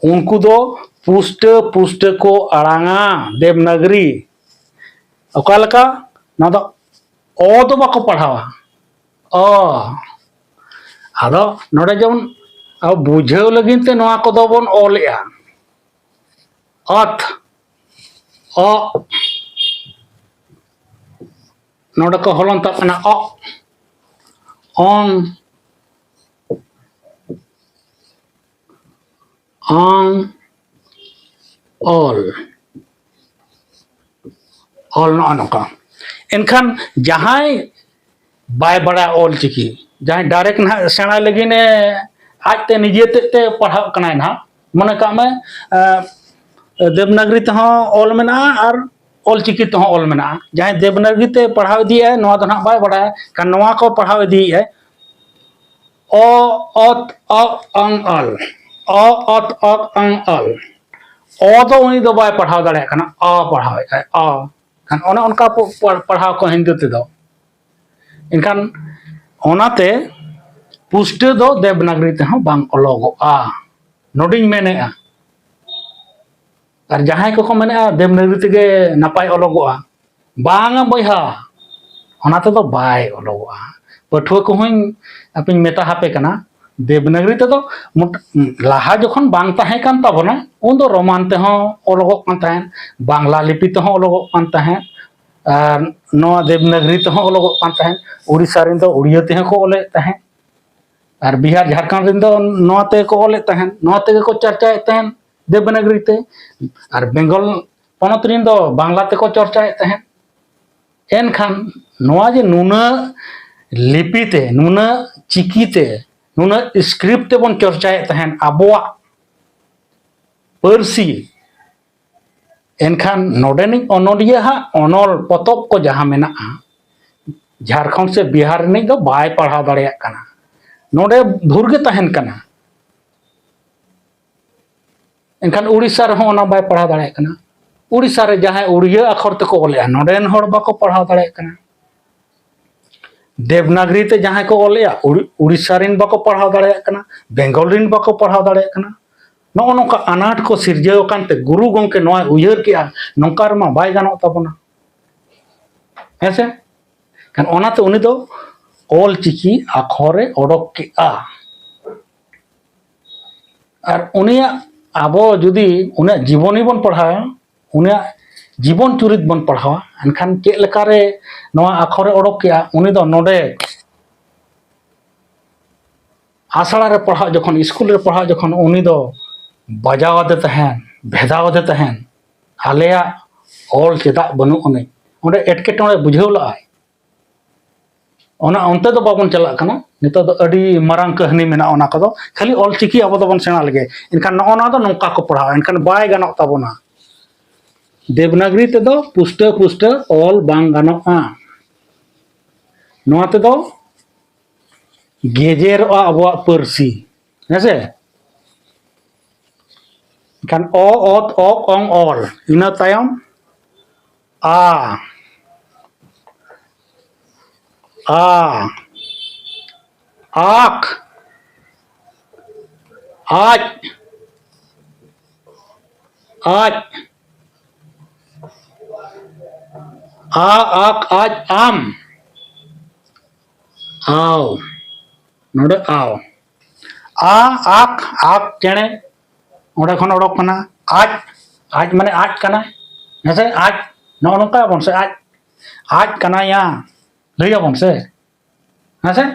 ᱩᱱᱠᱩ ᱫᱚ ᱯᱩᱥᱴᱟᱹ ᱯᱩᱥᱴᱟᱹ ᱠᱚ ᱟᱲᱟᱝᱟ ᱫᱮᱵᱽᱱᱟᱜᱽᱨᱤ᱾ ᱚᱠᱟ ᱞᱮᱠᱟ? ᱱᱚᱣᱟ ᱫᱚ ᱚ ᱫᱚ ᱵᱟᱠᱚ ᱯᱟᱲᱦᱟᱣᱟ, ᱚ᱾ ᱟᱫᱚ ᱱᱚᱰᱮ ᱡᱮᱢᱚᱱ ᱟᱵᱚ ᱵᱩᱡᱷᱟᱹᱣ ᱞᱟᱹᱜᱤᱫ ᱛᱮ ᱱᱚᱣᱟ ᱠᱚᱫᱚ ᱵᱚᱱ ᱚᱞᱮᱜᱼᱟ, ᱚᱛ, ᱚ, ᱱᱚᱰᱮ ᱠᱚ ᱦᱚᱞᱚᱱᱛᱟᱜ ᱠᱟᱱᱟ ᱚ, ᱚᱝ, ᱚᱝ, ᱚᱞ, ᱚᱞ ᱱᱚᱜᱼᱚ ᱱᱚᱝᱠᱟ᱾ ᱮᱱᱠᱷᱟᱱ ᱡᱟᱦᱟᱸᱭ ᱵᱟᱭ ᱵᱟᱲᱟᱭᱟ ᱚᱞ ᱪᱤᱠᱤ, ᱡᱟᱦᱟᱸᱭ ᱰᱟᱭᱨᱮᱠᱴ ᱱᱟᱦᱟᱜ ᱥᱮᱬᱟᱭ ᱞᱟᱹᱜᱤᱫ ᱮ ᱟᱡᱛᱮ ᱱᱤᱡᱮ ᱛᱮᱫ ᱛᱮ ᱯᱟᱲᱦᱟᱜ ᱠᱟᱱᱟᱭ ᱱᱟᱦᱟᱜ, ᱢᱚᱱᱮ ᱠᱟᱜ ᱢᱮ ᱫᱮᱵᱽᱱᱟᱜᱽᱨᱤ ᱛᱮᱦᱚᱸ ᱚᱞ ᱢᱮᱱᱟᱜᱼᱟ ᱟᱨ ᱚᱞ ᱪᱤᱠᱤ ᱛᱮᱦᱚᱸ ᱚᱞ ᱢᱮᱱᱟᱜᱼᱟ᱾ ᱡᱟᱦᱟᱸᱭ ᱫᱮᱵᱽᱱᱟᱜᱽᱨᱤ ᱛᱮ ᱯᱟᱲᱦᱟᱣ ᱤᱫᱤᱭᱮᱫᱼᱟᱭ, ᱱᱚᱣᱟ ᱫᱚ ᱱᱟᱦᱟᱜ ᱵᱟᱭ ᱵᱟᱲᱟᱭᱟ, ᱠᱷᱟᱱ ᱱᱚᱣᱟ ᱠᱚ ᱯᱟᱲᱦᱟᱣ ᱤᱫᱤᱭᱮᱫᱼᱟᱭ, ᱚ, ᱚᱛ, ᱚᱜ, ᱚᱝ, ᱚᱞ᱾ ᱚ, ᱚᱛ, ᱚᱜ, ᱚᱝ, ᱚᱞ᱾ ᱚ ᱫᱚ ᱩᱱᱤ ᱫᱚ ᱵᱟᱭ ᱯᱟᱲᱦᱟᱣ ᱫᱟᱲᱮᱭᱟᱜ ᱠᱟᱱᱟ, ᱚ ᱯᱟᱲᱦᱟᱣᱮᱫ ᱟᱭ, ᱚ᱾ ᱠᱷᱟᱱ ᱚᱱᱮ ᱚᱱᱠᱟ ᱯᱚ-, ᱯᱚ-, ᱯᱟᱲᱦᱟᱣ ᱠᱚ ᱦᱤᱱᱫᱤ ᱛᱮᱫᱚ᱾ ᱮᱱᱠᱷᱟᱱ ᱚᱱᱟᱛᱮ ᱯᱩᱥᱴᱟᱹ ᱫᱚ ᱫᱮᱵᱽᱱᱟᱜᱽᱨᱤ ᱛᱮᱦᱚᱸ ᱵᱟᱝ ᱚᱞᱚᱜᱚᱜᱼᱟ᱾ ᱱᱚᱰᱮᱧ ᱢᱮᱱᱮᱫᱼᱟ, ᱟᱨ ᱡᱟᱦᱟᱸᱭ ᱠᱚᱠᱚ ᱢᱮᱱᱮᱫᱼᱟ ᱫᱮᱵᱽᱱᱟᱜᱽᱨᱤ ᱛᱮᱜᱮ ᱱᱟᱯᱟᱭ ᱚᱞᱚᱜᱚᱜᱼᱟ, ᱵᱟᱝᱟ ᱵᱚᱭᱦᱟ, ᱚᱱᱟ ᱛᱮᱫᱚ ᱵᱟᱭ ᱚᱞᱚᱜᱚᱜᱼᱟ᱾ ᱯᱟᱹᱴᱷᱩᱣᱟᱹ ᱠᱚᱦᱚᱸᱧ ᱟᱯᱮᱧ ᱢᱮᱛᱟ ᱦᱟᱯᱮ ᱠᱟᱱᱟ, ᱫᱮᱵᱽᱱᱟᱜᱽᱨᱤ ᱛᱮᱫᱚ ᱢᱚᱴ-, ᱞᱟᱦᱟ ᱡᱚᱠᱷᱚᱱ ᱵᱟᱝ ᱛᱟᱦᱮᱸ ᱠᱟᱱ ᱛᱟᱵᱚᱱᱟ, ᱩᱱᱫᱚ ᱨᱳᱢᱟᱱ ᱛᱮᱦᱚᱸ ᱚᱞᱚᱜᱚᱜ ᱠᱟᱱ ᱛᱟᱦᱮᱸᱫ, ᱵᱟᱝᱞᱟ ᱞᱤᱯᱤ ᱛᱮᱦᱚᱸ ᱚᱞᱚᱜᱚᱜ ᱠᱟᱱ ᱛᱟᱦᱮᱸᱫ, ᱟᱨ ᱱᱚᱣᱟ ᱫᱮᱵᱽᱱᱟᱜᱽᱨᱤ ᱛᱮᱦᱚᱸ ᱚᱞᱚᱜᱚᱜ ᱠᱟᱱ ᱛᱟᱦᱮᱸᱫ, ᱩᱲᱤᱥᱥᱟ ᱨᱮᱱ ᱫᱚ ᱩᱲᱤᱭᱟᱹ ᱛᱮᱦᱚᱸ ᱠᱚ ᱚᱞᱮᱫ ᱛᱟᱦᱮᱸᱫ, ᱟᱨ ᱵᱤᱦᱟᱨ ᱡᱷᱟᱲᱠᱷᱚᱸᱰ ᱨᱮᱱ ᱫᱚ ᱱᱚᱣᱟ ᱛᱮᱜᱮ ᱠᱚ ᱚᱞᱮᱫ ᱛᱟᱦᱮᱸᱫ, ᱱᱚᱣᱟ ᱛᱮᱜᱮ ᱠᱚ ᱪᱟᱨᱪᱟᱭᱮᱫ ᱛᱟᱦᱮᱸᱫ ᱫᱮᱵᱽᱱᱟᱜᱽᱨᱤ ᱛᱮ, ᱟᱨ ᱵᱮᱝᱜᱚᱞ ᱯᱚᱱᱚᱛ ᱨᱮᱱ ᱫᱚ ᱵᱟᱝᱞᱟ ᱛᱮᱠᱚ ᱪᱚᱨᱪᱟᱭᱮᱫ ᱛᱟᱦᱮᱸᱫ᱾ ᱮᱱᱠᱷᱟᱱ ᱱᱚᱣᱟ ᱡᱮ ᱱᱩᱱᱟᱹᱜ ᱞᱤᱯᱤ ᱛᱮ, ᱱᱩᱱᱟᱹᱜ ᱪᱤᱠᱤ ᱛᱮ, ᱱᱩᱱᱟᱹᱜ ᱥᱠᱨᱤᱯᱴ ᱛᱮᱵᱚᱱ ᱪᱚᱨᱪᱟᱭᱮᱫ ᱛᱟᱦᱮᱸᱫ ᱟᱵᱚᱣᱟᱜ ᱯᱟᱹᱨᱥᱤ, ᱮᱱᱠᱷᱟᱱ ᱱᱚᱰᱮᱱᱤᱡ ᱚᱱᱚᱞᱤᱭᱟᱹ ᱦᱟᱜ ᱚᱱᱚᱞ ᱯᱚᱛᱚᱵ ᱠᱚ ᱡᱟᱦᱟᱸ ᱢᱮᱱᱟᱜᱼᱟ, ᱡᱷᱟᱲᱠᱷᱚᱸᱰ ᱥᱮ ᱵᱤᱦᱟᱨ ᱨᱤᱱᱤᱡ ᱫᱚ ᱵᱟᱭ ᱯᱟᱲᱦᱟᱣ ᱫᱟᱲᱮᱭᱟᱜ ᱠᱟᱱᱟ, ᱱᱚᱰᱮ ᱵᱷᱩᱨ ᱜᱮ ᱛᱟᱦᱮᱱ ᱠᱟᱱᱟ᱾ ᱮᱱᱠᱷᱟᱱ ᱩᱲᱤᱥᱥᱟ ᱨᱮᱦᱚᱸ ᱚᱱᱟ ᱵᱟᱭ ᱯᱟᱲᱦᱟᱣ ᱫᱟᱲᱮᱭᱟᱜ ᱠᱟᱱᱟ᱾ ᱩᱲᱤᱥᱥᱟ ᱨᱮ ᱡᱟᱦᱟᱸᱭ ᱩᱲᱤᱭᱟᱹ ᱟᱠᱷᱚᱨ ᱛᱮᱠᱚ ᱚᱞᱮᱜᱼᱟ, ᱱᱚᱰᱮᱱ ᱦᱚᱲ ᱵᱟᱠᱚ ᱯᱟᱲᱦᱟᱣ ᱫᱟᱲᱮᱭᱟᱜ ᱠᱟᱱᱟ᱾ ᱫᱮᱵᱽᱱᱟᱜᱽᱨᱤ ᱛᱮ ᱡᱟᱦᱟᱸᱭ ᱠᱚ ᱚᱞᱮᱜᱼᱟ, ᱩᱲᱤ-, ᱩᱲᱤᱥᱥᱟ ᱨᱮᱱ ᱵᱟᱠᱚ ᱯᱟᱲᱦᱟᱣ ᱫᱟᱲᱮᱭᱟᱜ ᱠᱟᱱᱟ, ᱵᱮᱝᱜᱚᱞ ᱨᱮᱱ ᱵᱟᱠᱚ ᱯᱟᱲᱦᱟᱣ ᱫᱟᱲᱮᱭᱟᱜ ᱠᱟᱱᱟ᱾ ᱱᱚᱜᱼᱚ ᱱᱚᱝᱠᱟ ᱟᱱᱟᱴ ᱠᱚ ᱥᱤᱨᱡᱟᱹᱣ ᱟᱠᱟᱱ ᱛᱮ ᱜᱩᱨᱩ ᱜᱚᱢᱠᱮ ᱱᱚᱣᱟᱭ ᱩᱭᱦᱟᱹᱨ ᱠᱮᱜᱼᱟ, ᱱᱚᱝᱠᱟ ᱨᱮᱢᱟ ᱵᱟᱭ ᱜᱟᱱᱚᱜ ᱛᱟᱵᱚᱱᱟ, ᱦᱮᱸ ᱥᱮ? ᱠᱷᱟᱱ ᱚᱱᱟᱛᱮ ᱩᱱᱤ ᱫᱚ ᱚᱞ ᱪᱤᱠᱤ ᱟᱠᱷᱚᱨᱮ ᱚᱰᱚᱠ ᱠᱮᱜᱼᱟ᱾ ᱟᱨ ᱩᱱᱤᱭᱟᱜ, ᱟᱵᱚ ᱡᱩᱫᱤ ᱩᱱᱤᱭᱟᱜ ᱡᱤᱵᱚᱱᱤ ᱵᱚᱱ ᱯᱟᱲᱦᱟᱣᱟ, ᱩᱱᱤᱭᱟᱜ ᱡᱤᱵᱚᱱ ᱪᱩᱨᱤᱛ ᱵᱚᱱ ᱯᱟᱲᱦᱟᱣᱟ, ᱮᱱᱠᱷᱟᱱ ᱪᱮᱫ ᱞᱮᱠᱟᱨᱮ ᱱᱚᱣᱟ ᱟᱠᱷᱚᱨᱮ ᱚᱰᱚᱠ ᱠᱮᱜᱼᱟ? ᱩᱱᱤ ᱫᱚ ᱱᱚᱰᱮ ᱟᱥᱲᱟ ᱨᱮ ᱯᱟᱲᱦᱟᱜ ᱡᱚᱠᱷᱚᱱ, ᱥᱠᱩᱞ ᱨᱮ ᱯᱟᱲᱦᱟᱜ ᱡᱚᱠᱷᱚᱱ, ᱩᱱᱤ ᱫᱚ ᱵᱟᱡᱟᱣ ᱟᱫᱮ ᱛᱟᱦᱮᱸᱱ, ᱵᱷᱮᱫᱟᱣ ᱟᱫᱮ ᱛᱟᱦᱮᱸᱱ, ᱟᱞᱮᱭᱟᱜ ᱚᱞ ᱪᱮᱫᱟᱜ ᱵᱟᱹᱱᱩᱜ ᱟᱹᱱᱤᱡ? ᱚᱸᱰᱮ ᱮᱴᱠᱮᱴᱚᱬᱮ ᱵᱩᱡᱷᱟᱹᱣ ᱞᱟᱜᱼᱟᱭ᱾ ᱚᱱᱟ ᱚᱱᱛᱮ ᱫᱚ ᱵᱟᱵᱚᱱ ᱪᱟᱞᱟᱜ ᱠᱟᱱᱟ᱾ ᱱᱤᱛᱚᱜ ᱫᱚ ᱟᱹᱰᱤ ᱢᱟᱨᱟᱝ ᱠᱟᱹᱦᱱᱤ ᱢᱮᱱᱟᱜᱼᱟ ᱚᱱᱟ ᱠᱚᱫᱚ᱾ ᱠᱷᱟᱹᱞᱤ ᱚᱞ ᱪᱤᱠᱤ ᱟᱵᱚ ᱫᱚᱵᱚᱱ ᱥᱮᱬᱟ ᱞᱮᱜᱮ᱾ ᱮᱱᱠᱷᱟᱱ ᱱᱚᱜᱼᱚ ᱱᱚᱣᱟ ᱫᱚ ᱱᱚᱝᱠᱟ ᱠᱚ ᱯᱟᱲᱦᱟᱣᱟ, ᱮᱱᱠᱷᱟᱱ ᱵᱟᱭ ᱜᱟᱱᱚᱜ ᱛᱟᱵᱚᱱᱟ᱾ ᱫᱮᱵᱽᱱᱟᱜᱽᱨᱤ ᱛᱮᱫᱚ ᱯᱩᱥᱴᱟᱹ ᱯᱩᱥᱴᱟᱹ ᱚᱞ ᱵᱟᱝ ᱜᱟᱱᱚᱜᱼᱟ᱾ ᱱᱚᱣᱟ ᱛᱮᱫᱚ ᱜᱮᱡᱮᱨᱚᱜᱼᱟ ᱟᱵᱚᱣᱟᱜ ᱯᱟᱹᱨᱥᱤ᱾ ᱦᱮᱸ ᱥᱮ? ᱮᱱᱠᱷᱟᱱ ᱚ, ᱚᱛ, ᱚᱠ, ᱚᱝ, ᱚᱞ᱾ ᱤᱱᱟᱹ ᱛᱟᱭᱚᱢ ᱟ, ᱟ, ᱟᱠ, ᱟᱡ, ᱟᱡ, ᱟ, ᱟᱠ, ᱟᱡ, ᱟᱢ, ᱟᱣ, ᱱᱚᱰᱮ ᱟᱣ, ᱟ, ᱟᱠ, ᱟᱠ ᱪᱮᱬᱮ, ᱚᱸᱰᱮ ᱠᱷᱚᱱ ᱚᱰᱚᱠ ᱠᱟᱱᱟ ᱟᱡ᱾ ᱟᱡ ᱢᱟᱱᱮ ᱟᱡ ᱠᱟᱱᱟᱭ, ᱦᱮᱸ ᱥᱮ? ᱟᱡ, ᱱᱚᱜᱼᱚ ᱱᱚᱝᱠᱟ ᱟᱵᱚᱱ ᱥᱮ, ᱟᱡ, ᱟᱡ ᱠᱟᱱᱟᱭᱟ, ᱞᱟᱹᱭ ᱟᱵᱚᱱ ᱥᱮ, ᱦᱮᱸ ᱥᱮ?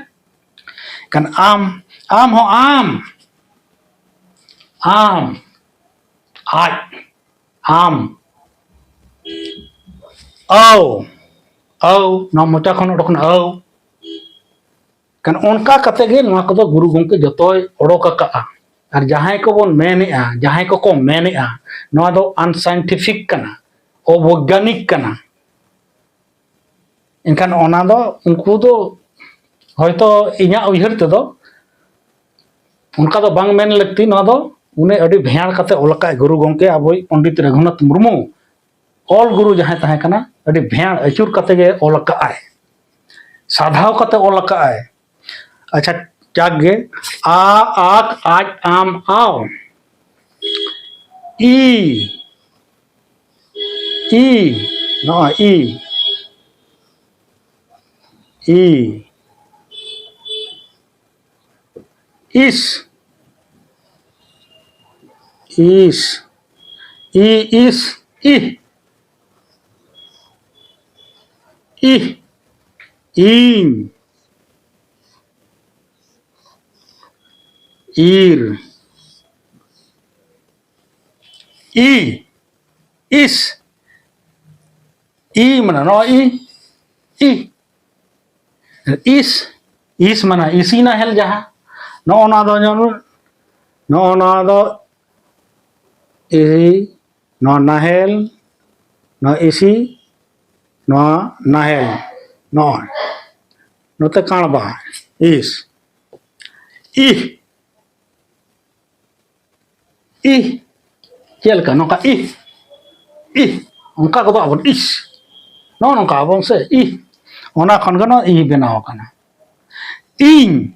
ᱠᱷᱟᱱ ᱟᱢ, ᱟᱢ ᱦᱚᱸ ᱟᱢ, ᱟᱢ, ᱟᱡ, ᱟᱢ, ᱟᱣ, ᱟᱣ, ᱱᱚᱣᱟ ᱢᱚᱪᱟ ᱠᱷᱚᱱ ᱚᱰᱚᱠ ᱮᱱᱟ ᱟᱣ᱾ ᱠᱷᱟᱱ ᱚᱱᱠᱟ ᱠᱟᱛᱮ ᱜᱮ ᱱᱚᱣᱟ ᱠᱚᱫᱚ ᱜᱩᱨᱩ ᱜᱚᱢᱠᱮ ᱡᱚᱛᱚᱭ ᱚᱰᱚᱠ ᱟᱠᱟᱜᱼᱟ᱾ ᱟᱨ ᱡᱟᱦᱟᱸᱭ ᱠᱚᱵᱚᱱ ᱢᱮᱱᱮᱜᱼᱟ, ᱡᱟᱦᱟᱸᱭ ᱠᱚᱠᱚ ᱢᱮᱱᱮᱜᱼᱟ, ᱱᱚᱣᱟ ᱫᱚ ᱟᱱᱥᱟᱭᱮᱱᱴᱤᱯᱷᱤᱠ ᱠᱟᱱᱟ, ᱚᱵᱳᱭᱜᱟᱱᱤᱠ ᱠᱟᱱᱟ᱾ ᱮᱱᱠᱷᱟᱱ ᱚᱱᱟ ᱫᱚ ᱩᱱᱠᱩ ᱫᱚ ᱦᱚᱭᱛᱚ ᱤᱧᱟᱹᱜ ᱩᱭᱦᱟᱹᱨ ᱛᱮᱫᱚ ᱚᱱᱠᱟ ᱫᱚ ᱵᱟᱝ ᱢᱮᱱ ᱞᱟᱹᱠᱛᱤ᱾ ᱱᱚᱣᱟ ᱫᱚ ᱩᱱᱤ ᱟᱹᱰᱤ ᱵᱷᱮᱭᱟᱲ ᱠᱟᱛᱮ ᱚᱞ ᱟᱠᱟᱫ ᱜᱩᱨᱩ ᱜᱚᱢᱠᱮ ᱟᱵᱚᱭᱤᱡ ᱯᱚᱱᱰᱤᱛ ᱨᱟᱹᱜᱷᱩᱱᱟᱛᱷ ᱢᱩᱨᱢᱩ᱾ ᱚᱞ ᱜᱩᱨᱩ ᱡᱟᱦᱟᱸᱭ ᱛᱟᱦᱮᱸ ᱠᱟᱱᱟ, ᱟᱹᱰᱤ ᱵᱷᱮᱭᱟᱲ ᱟᱹᱪᱩᱨ ᱠᱟᱛᱮ ᱜᱮ ᱚᱞ ᱟᱠᱟᱫ ᱟᱭ, ᱥᱟᱫᱷᱟᱣ ᱠᱟᱛᱮ ᱚᱞ ᱟᱠᱟᱫ ᱟᱭ᱾ ᱟᱪᱪᱷᱟ, ᱡᱟᱠ ᱜᱮ, ᱟ, ᱟᱠ, ᱟᱡ, ᱟᱢ, ᱟᱣ᱾ ᱤ, ᱤ, ᱱᱚᱜᱼᱚᱭ ᱤ, ᱤ, ᱤᱥ, ᱤᱥ, ᱤ, ᱤᱥ, ᱤᱦ, ᱤᱦ, ᱤᱧ, ᱤᱨ, ᱤ, ᱤᱥ, ᱤ ᱢᱟᱱᱮ ᱱᱚᱜᱼᱚᱭ ᱤ, ᱤ᱾ ᱤᱥ, ᱤᱥ ᱢᱟᱱᱮ ᱤᱥᱤ ᱱᱟᱦᱮᱞ ᱡᱟᱦᱟᱸ, ᱱᱚᱜᱼᱚ ᱱᱚᱣᱟ ᱫᱚ ᱧᱮᱞ ᱢᱮ, ᱱᱚᱜᱼᱚ ᱱᱚᱣᱟ ᱫᱚ ᱤᱥᱤ, ᱱᱚᱣᱟ ᱱᱟᱦᱮᱞ, ᱱᱚᱣᱟ ᱤᱥᱤ, ᱱᱚᱣᱟ ᱱᱟᱦᱮᱞ, ᱱᱚᱜᱼᱚᱭ ᱱᱚᱛᱮ ᱠᱟᱬᱵᱟ, ᱤᱥ, ᱤᱦ, ᱤᱦ᱾ ᱪᱮᱫ ᱞᱮᱠᱟ? ᱱᱚᱝᱠᱟ ᱤᱦ, ᱤᱦ᱾ ᱚᱱᱠᱟ ᱠᱚᱫᱚ ᱟᱵᱚᱱ ᱤᱥ᱾ ᱱᱚᱜᱼᱚ ᱱᱚᱝᱠᱟ ᱟᱵᱚᱱ ᱥᱮ ᱤᱦ᱾ ᱚᱱᱟ ᱠᱷᱚᱱ ᱜᱮ ᱱᱚᱣᱟ ᱤᱦ ᱵᱮᱱᱟᱣ ᱟᱠᱟᱱᱟ᱾ ᱤᱧ,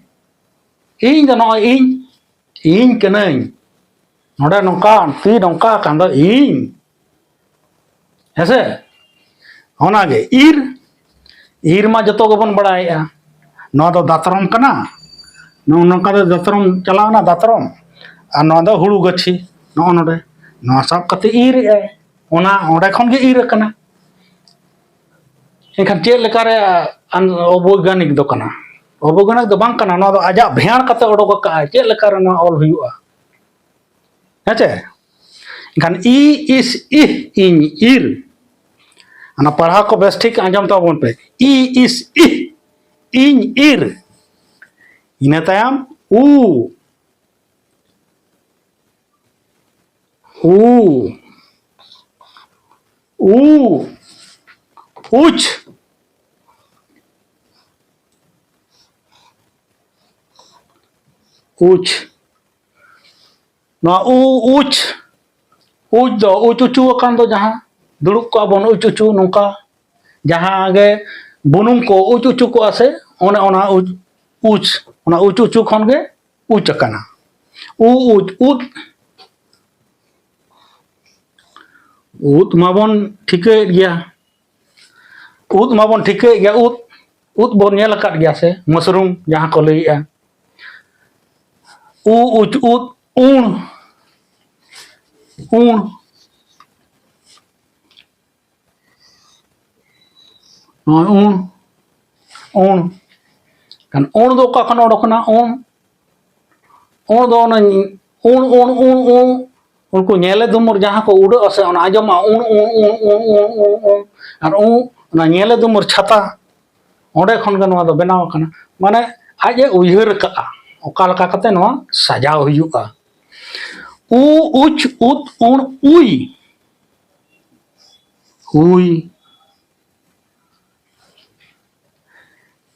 ᱤᱧ ᱫᱚ ᱱᱚᱜᱼᱚᱭ ᱤᱧ, ᱤᱧ ᱠᱟᱹᱱᱟᱹᱧ᱾ ᱱᱚᱰᱮ ᱱᱚᱝᱠᱟ, ᱛᱤ ᱱᱚᱝᱠᱟ ᱟᱠᱟᱱ ᱫᱚ ᱤᱧ᱾ ᱦᱮᱸᱥᱮ? ᱚᱱᱟᱜᱮ ᱤᱨ, ᱤᱨ ᱢᱟ ᱡᱚᱛᱚ ᱜᱮᱵᱚᱱ ᱵᱟᱲᱟᱭᱮᱜᱼᱟ᱾ ᱱᱚᱣᱟ ᱫᱚ ᱫᱟᱛᱨᱚᱢ ᱠᱟᱱᱟ, ᱱᱚᱜᱼᱚ ᱱᱚᱝᱠᱟ ᱫᱚ ᱫᱟᱛᱨᱚᱢ ᱪᱟᱞᱟᱣᱱᱟ, ᱫᱟᱛᱨᱚᱢ, ᱟᱨ ᱱᱚᱣᱟ ᱫᱚ ᱦᱩᱲᱩ ᱜᱟᱹᱪᱷᱤ, ᱱᱚᱜᱼᱚ ᱱᱚᱰᱮ, ᱱᱚᱣᱟ ᱥᱟᱵ ᱠᱟᱛᱮ ᱤᱨ ᱮᱜᱼᱟᱭ, ᱚᱱᱟ ᱚᱸᱰᱮ ᱠᱷᱚᱱ ᱜᱮ ᱤᱨ ᱟᱠᱟᱱᱟ᱾ ᱮᱱᱠᱷᱟᱱ ᱪᱮᱫ ᱞᱮᱠᱟᱨᱮ ᱟᱱ-, ᱚᱵᱳᱭᱜᱟᱱᱤᱠ ᱫᱚ ᱠᱟᱱᱟ? ᱚᱵᱳᱭᱜᱟᱱᱤᱠ ᱫᱚ ᱵᱟᱝ ᱠᱟᱱᱟ, ᱱᱚᱣᱟ ᱫᱚ ᱟᱡᱟᱜ ᱵᱷᱮᱭᱟᱲ ᱠᱟᱛᱮ ᱚᱰᱚᱠ ᱟᱠᱟᱫᱼᱟᱭ, ᱪᱮᱫ ᱞᱮᱠᱟᱨᱮ ᱱᱚᱣᱟ ᱚᱞ ᱦᱩᱭᱩᱜᱼᱟ? ᱦᱮᱸ ᱪᱮ? ᱮᱱᱠᱷᱟᱱ ᱤ ᱤᱥ ᱤᱦ ᱤᱧ ᱤᱨ, ᱚᱱᱟ ᱯᱟᱲᱦᱟᱣ ᱠᱚ ᱵᱮᱥ ᱴᱷᱤᱠ ᱟᱸᱡᱚᱢ ᱛᱟᱵᱚᱱ ᱯᱮ, ᱤ ᱤᱥ ᱤᱦ ᱤᱧ ᱤᱨ, ᱤᱱᱟᱹ ᱛᱟᱭᱚᱢ ᱩ, ᱩ, ᱩ, ᱩᱪ, ᱩᱪ᱾ ᱱᱚᱣᱟ ᱩ, ᱩᱪ, ᱩᱪ ᱫᱚ ᱩᱪ ᱩᱪᱩ ᱟᱠᱟᱱ ᱫᱚ ᱡᱟᱦᱟᱸ, ᱫᱩᱲᱩᱵ ᱠᱚᱜᱼᱟ ᱵᱚᱱ ᱩᱪ ᱩᱪᱩ ᱱᱚᱝᱠᱟ, ᱡᱟᱦᱟᱸ ᱜᱮ ᱵᱩᱱᱩᱢ ᱠᱚ ᱩᱪ ᱩᱪᱩ ᱠᱚᱜᱼᱟ ᱥᱮ, ᱚᱱᱮ ᱚᱱᱟ ᱩᱪ, ᱩᱪ, ᱚᱱᱟ ᱩᱪ ᱩᱪᱩ ᱠᱷᱚᱱ ᱜᱮ ᱩᱪ ᱟᱠᱟᱱᱟ᱾ ᱩ, ᱩᱪ, ᱩᱫ, ᱩᱫ ᱢᱟᱵᱚᱱ ᱴᱷᱤᱠᱟᱹᱭᱮᱫ ᱜᱮᱭᱟ, ᱩᱫ ᱢᱟᱵᱚᱱ ᱴᱷᱤᱠᱟᱹᱭᱮᱫ ᱜᱮᱭᱟ, ᱩᱫ, ᱩᱫ ᱵᱚᱱ ᱧᱮᱞ ᱟᱠᱟᱫ ᱜᱮᱭᱟ ᱥᱮ, ᱢᱟᱥᱨᱩᱢ ᱡᱟᱦᱟᱸ ᱠᱚ ᱞᱟᱹᱭᱮᱜᱼᱟ᱾ ᱩ, ᱩᱪ, ᱩᱫ, ᱩᱬ, ᱩᱬ, ᱱᱚᱜᱼᱚᱭ ᱩᱬ, ᱩᱬ᱾ ᱠᱷᱟᱱ ᱩᱬ ᱫᱚ ᱚᱠᱟ ᱠᱷᱚᱱ ᱚᱰᱚᱠ ᱮᱱᱟ? ᱩᱬ, ᱩᱬ ᱫᱚ ᱚᱱᱟ ᱩᱬ, ᱩᱬ, ᱩᱬ, ᱩᱬ, ᱩᱱᱠᱩ ᱧᱮᱞᱮ ᱫᱩᱢᱩᱨ ᱡᱟᱦᱟᱸ ᱠᱚ ᱩᱰᱟᱹᱜᱼᱟ ᱥᱮ, ᱚᱱᱟ ᱟᱸᱡᱚᱢᱚᱜᱼᱟ, ᱩᱬ, ᱩᱬ, ᱩᱬ, ᱩᱬ, ᱩᱬ, ᱩᱬ, ᱩᱬ᱾ ᱟᱨ ᱩᱬ, ᱚᱱᱟ ᱧᱮᱞᱮ ᱫᱩᱢᱩᱨ ᱪᱷᱟᱛᱟ, ᱚᱸᱰᱮ ᱠᱷᱚᱱ ᱜᱮ ᱱᱚᱣᱟ ᱫᱚ ᱵᱮᱱᱟᱣ ᱟᱠᱟᱱᱟ᱾ ᱢᱟᱱᱮ ᱟᱡ ᱮ ᱩᱭᱦᱟᱹᱨ ᱟᱠᱟᱫᱼᱟ ᱚᱠᱟ ᱞᱮᱠᱟ ᱠᱟᱛᱮ ᱱᱚᱣᱟ ᱥᱟᱡᱟᱣ ᱦᱩᱭᱩᱜᱼᱟ᱾ ᱩ, ᱩᱪ, ᱩᱫ, ᱩᱬ, ᱩᱭ᱾ ᱩᱭ᱾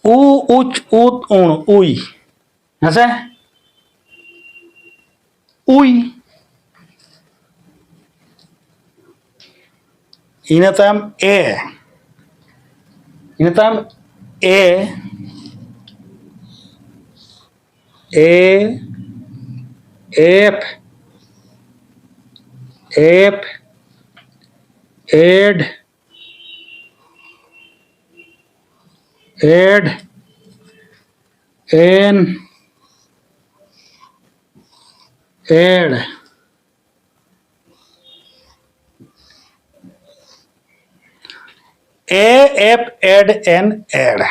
ᱩ, ᱩᱪ, ᱩᱫ, ᱩᱬ, ᱩᱭ᱾ ᱦᱮᱸ ᱥᱮ? ᱩᱭ᱾ ᱤᱱᱟᱹ ᱛᱟᱭᱚᱢ ᱮ᱾ ᱤᱱᱟᱹ ᱛᱟᱭᱚᱢ ᱮ, ᱮ, ᱮᱯ, ᱮᱯ, ᱮᱰ, ᱮᱰ, ᱮᱱ, ᱮᱲ᱾ ᱮ, ᱮᱯ, ᱮᱰ, ᱮᱱ, ᱮᱲ᱾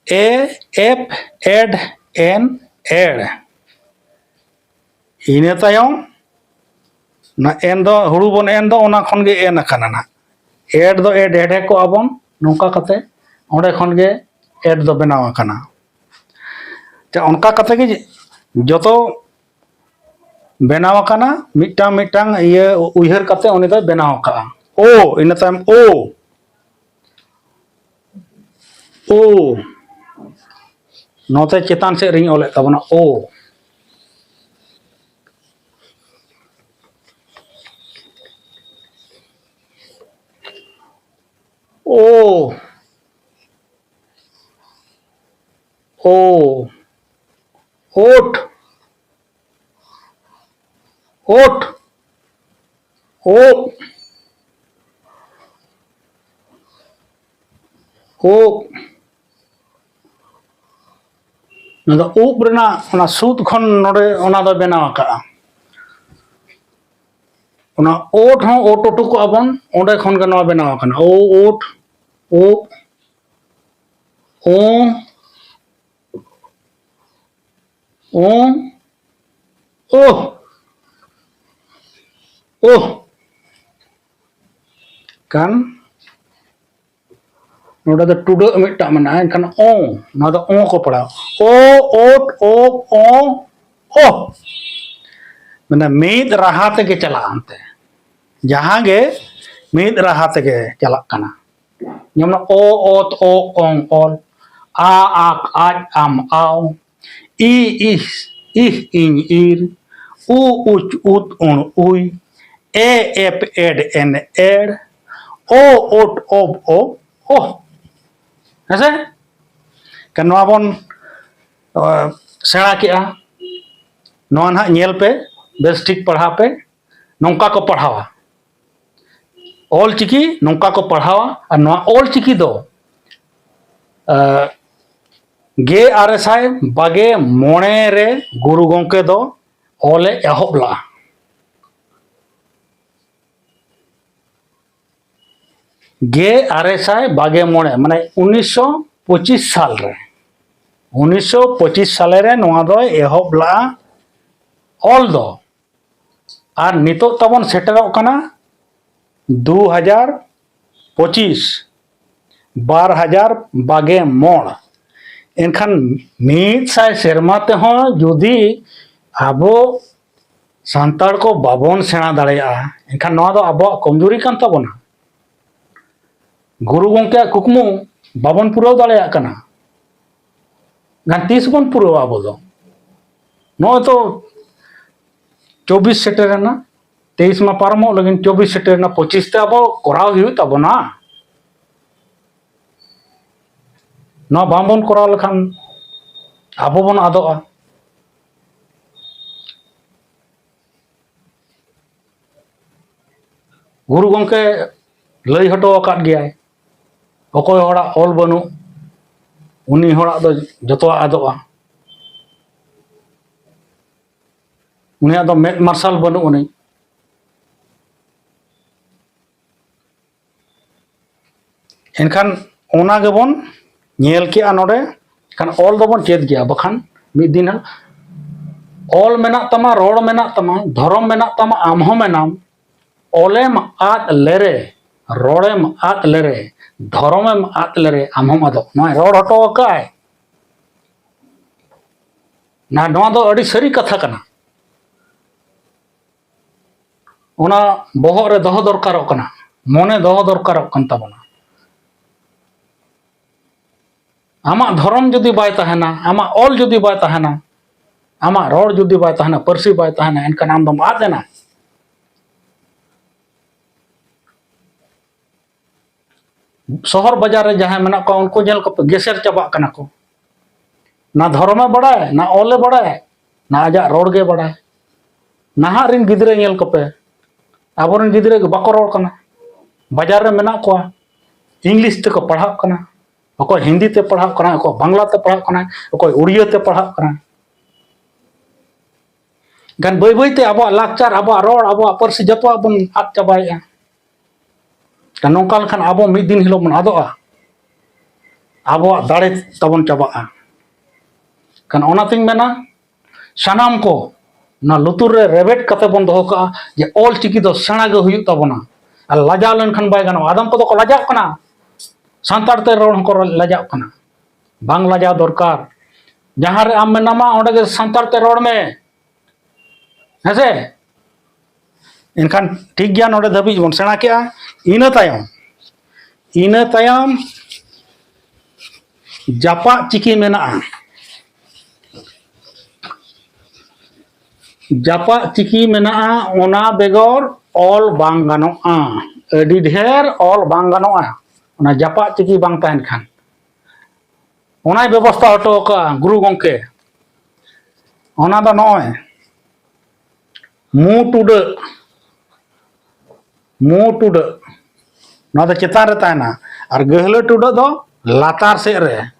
ᱮ, ᱮᱯ, ᱮᱰ, ᱮᱱ, ᱮᱲ᱾ ᱤᱱᱟᱹ ᱛᱟᱭᱚᱢ ᱚᱱᱟ ᱮᱱ ᱫᱚ, ᱦᱩᱲᱩ ᱵᱚᱱ ᱮᱱ ᱫᱚ, ᱚᱱᱟ ᱠᱷᱚᱱ ᱜᱮ ᱮᱱ ᱟᱠᱟᱱᱟ ᱱᱟᱜ᱾ ᱮᱰ ᱫᱚ ᱮᱰ ᱦᱮᱰᱮ ᱠᱚᱜᱼᱟ ᱵᱚᱱ, ᱱᱚᱝᱠᱟ ᱠᱟᱛᱮ ᱚᱸᱰᱮ ᱠᱷᱚᱱ ᱜᱮ ᱮᱰ ᱫᱚ ᱵᱮᱱᱟᱣ ᱟᱠᱟᱱᱟ᱾ ᱪᱮ, ᱚᱱᱠᱟ ᱠᱟᱛᱮ ᱜᱮ ᱡᱚᱛᱚ ᱵᱮᱱᱟᱣ ᱟᱠᱟᱱᱟ, ᱢᱤᱫᱴᱟᱝ ᱢᱤᱫᱴᱟᱝ ᱤᱭᱟᱹ ᱩᱭᱦᱟᱹᱨ ᱠᱟᱛᱮ ᱩᱱᱤ ᱫᱚᱭ ᱵᱮᱱᱟᱣ ᱟᱠᱟᱫᱼᱟ᱾ ᱳ, ᱤᱱᱟᱹ ᱛᱟᱭᱚᱢ ᱳ, ᱳ, ᱱᱚᱛᱮ ᱪᱮᱛᱟᱱ ᱥᱮᱫ ᱨᱤᱧ ᱚᱞᱮᱫ ᱛᱟᱵᱚᱱᱟ, ᱳ᱾ ᱳ, ᱳ, ᱳᱴ, ᱳᱴ, ᱳ, ᱳ᱾ ᱱᱚᱣᱟ ᱫᱚ ᱩᱵ ᱨᱮᱱᱟᱜ ᱚᱱᱟ ᱥᱩᱫ ᱠᱷᱚᱱ ᱱᱚᱰᱮ ᱚᱱᱟ ᱫᱚ ᱵᱮᱱᱟᱣ ᱟᱠᱟᱜᱼᱟ᱾ ᱚᱱᱟ ᱳᱴ ᱦᱚᱸ ᱳᱴ ᱚᱴᱚ ᱠᱚᱜᱼᱟ ᱵᱚᱱ, ᱚᱸᱰᱮ ᱠᱷᱚᱱ ᱜᱮ ᱱᱚᱣᱟ ᱵᱮᱱᱟᱣ ᱟᱠᱟᱱᱟ᱾ ᱳ, ᱳᱴ, ᱳ, ᱳ, ᱳ, ᱳᱦ, ᱳᱦ᱾ ᱠᱟᱱ ᱱᱚᱰᱮ ᱫᱚ ᱴᱩᱰᱟᱹᱜ ᱢᱤᱫᱴᱟᱝ ᱢᱮᱱᱟᱜᱼᱟ, ᱮᱱᱠᱷᱟᱱ ᱚ, ᱱᱚᱣᱟ ᱫᱚ ᱚ ᱠᱚ ᱯᱟᱲᱦᱟᱣᱟ᱾ ᱚ, ᱚᱴ, ᱚᱯ, ᱚ, ᱚ᱾ ᱢᱟᱱᱮ ᱢᱤᱫ ᱨᱟᱦᱟ ᱛᱮᱜᱮ ᱪᱟᱞᱟᱜᱼᱟ ᱚᱱᱛᱮ᱾ ᱡᱟᱦᱟᱸ ᱜᱮ ᱢᱤᱫ ᱨᱟᱦᱟ ᱛᱮᱜᱮ ᱪᱟᱞᱟᱜ ᱠᱟᱱᱟ᱾ ᱡᱮᱢᱚᱱ ᱚ, ᱚᱛ, ᱚ, ᱚᱝ, ᱚᱞ, ᱟ, ᱟᱠ, ᱟᱡ, ᱟᱢ, ᱟᱣ, ᱤ, ᱤᱦ, ᱤᱦ, ᱤᱧ, ᱤᱨ, ᱩ, ᱩᱪ, ᱩᱫ, ᱩᱬ, ᱩᱭ, ᱮ, ᱮᱯ, ᱮᱰ, ᱮᱱ, ᱮᱲ, ᱚ, ᱚᱴ, ᱚᱵ, ᱚ, ᱚᱦ᱾ ᱦᱮᱸᱥᱮ? ᱠᱷᱟᱱ ᱱᱚᱣᱟ ᱵᱚᱱ, ᱟ, ᱥᱮᱬᱟ ᱠᱮᱜᱼᱟ᱾ ᱱᱚᱣᱟ ᱱᱟᱦᱟᱜ ᱧᱮᱞ ᱯᱮ, ᱵᱮᱥ ᱴᱷᱤᱠ ᱯᱟᱲᱦᱟᱣ ᱯᱮ᱾ ᱱᱚᱝᱠᱟ ᱠᱚ ᱯᱟᱲᱦᱟᱣᱟ᱾ ᱚᱞ ᱪᱤᱠᱤ ᱱᱚᱝᱠᱟ ᱠᱚ ᱯᱟᱲᱦᱟᱣᱟ᱾ ᱟᱨ ᱱᱚᱣᱟ ᱚᱞ ᱪᱤᱠᱤ ᱫᱚ, ᱟ, ᱜᱮᱞ ᱟᱨᱮ ᱥᱟᱭ ᱵᱟᱜᱮ ᱢᱚᱬᱮ ᱨᱮ ᱜᱩᱨᱩ ᱜᱚᱢᱠᱮ ᱫᱚ ᱚᱞᱮ ᱮᱦᱚᱵ ᱞᱟᱜᱼᱟ᱾ ᱜᱮᱞ ᱟᱨᱮ ᱥᱟᱭ ᱵᱟᱜᱮ ᱢᱚᱬᱮ, ᱢᱟᱱᱮ ᱩᱱᱤᱥᱥᱚ ᱯᱚᱸᱪᱤᱥ ᱥᱟᱞ ᱨᱮ, ᱩᱱᱤᱥᱥᱚ ᱯᱚᱸᱪᱤᱥ ᱥᱟᱞᱮ ᱨᱮ ᱱᱚᱣᱟ ᱫᱚᱭ ᱮᱦᱚᱵ ᱞᱟᱜᱼᱟ ᱚᱞ ᱫᱚ᱾ ᱟᱨ ᱱᱤᱛᱚᱜ ᱛᱟᱵᱚᱱ ᱥᱮᱴᱮᱨᱚᱜ ᱠᱟᱱᱟ ᱫᱩ ᱦᱟᱡᱟᱨ ᱯᱚᱸᱪᱤᱥ, ᱵᱟᱨ ᱦᱟᱡᱟᱨ ᱵᱟᱜᱮ ᱢᱚᱬ᱾ ᱮᱱᱠᱷᱟᱱ ᱢᱤᱫ ᱥᱟᱭ ᱥᱮᱨᱢᱟ ᱛᱮᱦᱚᱸ ᱡᱩᱫᱤ ᱟᱵᱚ ᱥᱟᱱᱛᱟᱲ ᱠᱚ ᱵᱟᱵᱚᱱ ᱥᱮᱬᱟ ᱫᱟᱲᱮᱭᱟᱜᱼᱟ, ᱮᱱᱠᱷᱟᱱ ᱱᱚᱣᱟ ᱫᱚ ᱟᱵᱚᱣᱟᱜ ᱠᱚᱢᱡᱩᱨᱤ ᱠᱟᱱ ᱛᱟᱵᱚᱱᱟ᱾ ᱜᱩᱨᱩ ᱜᱚᱢᱠᱮᱭᱟᱜ ᱠᱩᱠᱢᱩ ᱵᱟᱵᱚᱱ ᱯᱩᱨᱟᱹᱣ ᱫᱟᱲᱮᱭᱟᱜ ᱠᱟᱱᱟ᱾ ᱮᱱᱠᱷᱟᱱ ᱛᱤᱥ ᱵᱚᱱ ᱯᱩᱨᱟᱹᱣᱟ ᱟᱵᱚ ᱫᱚ? ᱱᱚᱜᱼᱚᱭ ᱛᱚ ᱪᱚᱵᱵᱤᱥ ᱥᱮᱴᱮᱨᱮᱱᱟ, ᱛᱮᱭᱤᱥ ᱢᱟ ᱯᱟᱨᱚᱢᱚᱜ ᱞᱟᱹᱜᱤᱫ, ᱪᱚᱵᱵᱤᱥ ᱥᱮᱴᱮᱨᱮᱱᱟ, ᱯᱚᱸᱪᱤᱥ ᱛᱮ ᱟᱵᱚ ᱠᱚᱨᱟᱣ ᱦᱩᱭᱩᱜ ᱛᱟᱵᱚᱱᱟ᱾ ᱱᱚᱣᱟ ᱵᱟᱝᱵᱚᱱ ᱠᱚᱨᱟᱣ ᱞᱮᱠᱷᱟᱱ ᱟᱵᱚ ᱵᱚᱱ ᱟᱫᱚᱜᱼᱟ᱾ ᱜᱩᱨᱩ ᱜᱚᱢᱠᱮ ᱞᱟᱹᱭ ᱦᱚᱴᱚ ᱟᱠᱟᱫ ᱜᱮᱭᱟᱭ, ᱚᱠᱚᱭ ᱦᱚᱲᱟᱜ ᱚᱞ ᱵᱟᱹᱱᱩᱜ, ᱩᱱᱤ ᱦᱚᱲᱟᱜ ᱫᱚ ᱡᱚᱛᱚᱣᱟᱜ ᱟᱫᱚᱜᱼᱟ᱾ ᱩᱱᱤᱭᱟᱜ ᱫᱚ ᱢᱮᱫ ᱢᱟᱨᱥᱟᱞ ᱵᱟᱹᱱᱩᱜ ᱟᱹᱱᱤᱡ᱾ ᱮᱱᱠᱷᱟᱱ ᱚᱱᱟ ᱜᱮᱵᱚᱱ ᱧᱮᱞ ᱠᱮᱜᱼᱟ ᱱᱚᱰᱮ᱾ ᱮᱱᱠᱷᱟᱱ ᱚᱞ ᱫᱚᱵᱚᱱ ᱪᱮᱫ ᱜᱮᱭᱟ, ᱵᱟᱠᱷᱟᱱ ᱢᱤᱫ ᱫᱤᱱ ᱦᱟᱸᱜ ᱚᱞ ᱢᱮᱱᱟᱜ ᱛᱟᱢᱟ, ᱨᱚᱲ ᱢᱮᱱᱟᱜ ᱛᱟᱢᱟ, ᱫᱷᱚᱨᱚᱢ ᱢᱮᱱᱟᱜ ᱛᱟᱢᱟ, ᱟᱢ ᱦᱚᱸ ᱢᱮᱱᱟᱢ᱾ ᱚᱞᱮᱢ ᱟᱫ ᱞᱮᱨᱮ, ᱨᱚᱲᱮᱢ ᱟᱫ ᱞᱮᱨᱮ, ᱫᱷᱚᱨᱚᱢᱮᱢ ᱟᱫ ᱞᱮᱨᱮ ᱟᱢ ᱦᱚᱸᱢ ᱟᱫᱚᱜ᱾ ᱱᱚᱣᱟᱭ ᱨᱚᱲ ᱦᱚᱴᱚ ᱟᱠᱟᱫᱼᱟᱭ᱾ ᱱᱟ-, ᱱᱚᱣᱟ ᱫᱚ ᱟᱹᱰᱤ ᱥᱟᱹᱨᱤ ᱠᱟᱛᱷᱟ ᱠᱟᱱᱟ᱾ ᱚᱱᱟ ᱵᱚᱦᱚᱜ ᱨᱮ ᱫᱚᱦᱚ ᱫᱚᱨᱠᱟᱨᱚᱜ ᱠᱟᱱᱟ, ᱢᱚᱱᱮ ᱫᱚᱦᱚ ᱫᱚᱨᱠᱟᱨᱚᱜ ᱠᱟᱱ ᱛᱟᱵᱚᱱᱟ᱾ ᱟᱢᱟᱜ ᱫᱷᱚᱨᱚᱢ ᱡᱩᱫᱤ ᱵᱟᱭ ᱛᱟᱦᱮᱱᱟ, ᱟᱢᱟᱜ ᱚᱞ ᱡᱩᱫᱤ ᱵᱟᱭ ᱛᱟᱦᱮᱱᱟ, ᱟᱢᱟᱜ ᱨᱚᱲ ᱡᱩᱫᱤ ᱵᱟᱭ ᱛᱟᱦᱮᱱᱟ, ᱯᱟᱹᱨᱥᱤ ᱵᱟᱭ ᱛᱟᱦᱮᱱᱟ, ᱮᱱᱠᱷᱟᱱ ᱟᱢ ᱫᱚᱢ ᱟᱫ ᱮᱱᱟ᱾ ᱥᱚᱦᱚᱨ ᱵᱟᱡᱟᱨ ᱨᱮ ᱡᱟᱦᱟᱸᱭ ᱢᱮᱱᱟᱜ ᱠᱚᱣᱟ, ᱩᱱᱠᱩ ᱧᱮᱞ ᱠᱚᱯᱮ, ᱜᱮᱥᱮᱨ ᱪᱟᱵᱟᱜ ᱠᱟᱱᱟ ᱠᱚ᱾ ᱱᱟ ᱫᱷᱚᱨᱚᱢᱮ ᱵᱟᱲᱟᱭ, ᱱᱟ ᱚᱞᱮ ᱵᱟᱲᱟᱭ, ᱱᱟ ᱟᱡᱟᱜ ᱨᱚᱲ ᱜᱮ ᱵᱟᱲᱟᱭ᱾ ᱱᱟᱦᱟᱜ ᱨᱤᱱ ᱜᱤᱫᱽᱨᱟᱹ ᱧᱮᱞ ᱠᱚᱯᱮ, ᱟᱵᱚᱨᱮᱱ ᱜᱤᱫᱽᱨᱟᱹ ᱜᱮ ᱵᱟᱠᱚ ᱨᱚᱲ ᱠᱟᱱᱟ᱾ ᱵᱟᱡᱟᱨ ᱨᱮ ᱢᱮᱱᱟᱜ ᱠᱚᱣᱟ, ᱤᱝᱞᱤᱥ ᱛᱮᱠᱚ ᱯᱟᱲᱦᱟᱜ ᱠᱟᱱᱟ, ᱚᱠᱚᱭ ᱦᱤᱱᱫᱤ ᱛᱮ ᱯᱟᱲᱦᱟᱜ ᱠᱟᱱᱟ, ᱚᱠᱚᱭ ᱵᱟᱝᱞᱟ ᱛᱮ ᱯᱟᱲᱦᱟᱜ ᱠᱟᱱᱟ, ᱚᱠᱚᱭ ᱩᱲᱤᱭᱟᱹ ᱛᱮ ᱯᱟᱲᱦᱟᱜ ᱠᱟᱱᱟ᱾ ᱜᱟᱱ ᱵᱟᱹᱭ ᱵᱟᱹᱭ ᱛᱮ ᱟᱵᱚᱣᱟᱜ ᱞᱟᱠᱪᱟᱨ, ᱟᱵᱚᱣᱟᱜ ᱨᱚᱲ, ᱟᱵᱚᱣᱟᱜ ᱯᱟᱹᱨᱥᱤ ᱡᱚᱛᱚᱣᱟᱜ ᱵᱚᱱ ᱟᱫ ᱪᱟᱵᱟᱭᱮᱫᱼᱟ᱾ ᱟᱨ ᱱᱚᱝᱠᱟ ᱞᱮᱠᱷᱟᱱ ᱟᱵᱚ ᱢᱤᱫ ᱫᱤᱱ ᱦᱤᱞᱳᱜ ᱵᱚᱱ ᱟᱫᱚᱜᱼᱟ, ᱟᱵᱚᱣᱟᱜ ᱫᱟᱲᱮ ᱛᱟᱵᱚᱱ ᱪᱟᱵᱟᱜᱼᱟ᱾ ᱠᱷᱟᱱ ᱚᱱᱟᱛᱤᱧ ᱢᱮᱱᱟ, ᱥᱟᱱᱟᱢ ᱠᱚ ᱚᱱᱟ ᱞᱩᱛᱩᱨ ᱨᱮ ᱨᱮᱵᱮᱫ ᱠᱟᱛᱮ ᱵᱚᱱ ᱫᱚᱦᱚ ᱠᱟᱜᱼᱟ ᱡᱮ ᱚᱞ ᱪᱤᱠᱤ ᱫᱚ ᱥᱮᱬᱟ ᱜᱮ ᱦᱩᱭᱩᱜ ᱛᱟᱵᱚᱱᱟ᱾ ᱟᱨ ᱞᱟᱡᱟᱣ ᱞᱮᱱᱠᱷᱟᱱ ᱵᱟᱭ ᱜᱟᱱᱚᱜᱼᱟ᱾ ᱟᱫᱚᱢ ᱠᱚᱫᱚ ᱠᱚ ᱞᱟᱡᱟᱜ ᱠᱟᱱᱟ, ᱥᱟᱱᱛᱟᱲ ᱛᱮ ᱨᱚᱲ ᱦᱚᱸᱠᱚ ᱞᱟᱡᱟᱜ ᱠᱟᱱᱟ᱾ ᱵᱟᱝ ᱞᱟᱡᱟᱣ ᱫᱚᱨᱠᱟᱨ᱾ ᱡᱟᱦᱟᱸ ᱨᱮ ᱟᱢ ᱢᱮᱱᱟᱢᱟ, ᱚᱸᱰᱮ ᱜᱮ ᱥᱟᱱᱛᱟᱲ ᱛᱮ ᱨᱚᱲ ᱢᱮ᱾ ᱦᱮᱸᱥᱮ? ᱮᱱᱠᱷᱟᱱ ᱴᱷᱤᱠ ᱜᱮᱭᱟ, ᱱᱚᱰᱮ ᱫᱷᱟᱹᱵᱤᱡ ᱵᱚᱱ ᱥᱮᱬᱟ ᱠᱮᱜᱼᱟ᱾ ᱤᱱᱟᱹ ᱛᱟᱭᱚᱢ, ᱤᱱᱟᱹ ᱛᱟᱭᱚᱢ ᱡᱟᱯᱟᱜ ᱪᱤᱠᱤ ᱢᱮᱱᱟᱜᱼᱟ᱾ ᱡᱟᱯᱟᱜ ᱪᱤᱠᱤ ᱢᱮᱱᱟᱜᱼᱟ, ᱚᱱᱟ ᱵᱮᱜᱚᱨ ᱚᱞ ᱵᱟᱝ ᱜᱟᱱᱚᱜᱼᱟ᱾ ᱟᱹᱰᱤ ᱰᱷᱮᱨ ᱚᱞ ᱵᱟᱝ ᱜᱟᱱᱚᱜᱼᱟ, ᱚᱱᱟ ᱡᱟᱯᱟᱜ ᱪᱤᱠᱤ ᱵᱟᱝ ᱛᱟᱦᱮᱱ ᱠᱷᱟᱱ᱾ ᱚᱱᱟᱭ ᱵᱮᱵᱚᱥᱛᱷᱟ ᱦᱚᱴᱚ ᱟᱠᱟᱫᱼᱟ ᱜᱩᱨᱩ ᱜᱚᱢᱠᱮ᱾ ᱚᱱᱟ ᱫᱚ ᱱᱚᱜᱼᱚᱭ ᱢᱩ ᱴᱩᱰᱟᱹᱜ, ᱢᱩ ᱴᱩᱰᱟᱹᱜ, ᱱᱚᱣᱟ ᱫᱚ ᱪᱮᱛᱟᱱ ᱨᱮ ᱛᱟᱦᱮᱱᱟ, ᱟᱨ ᱜᱟᱹᱦᱞᱟᱹ ᱴᱩᱰᱟᱹᱜ ᱫᱚ ᱞᱟᱛᱟᱨ ᱥᱮᱫ ᱨᱮ᱾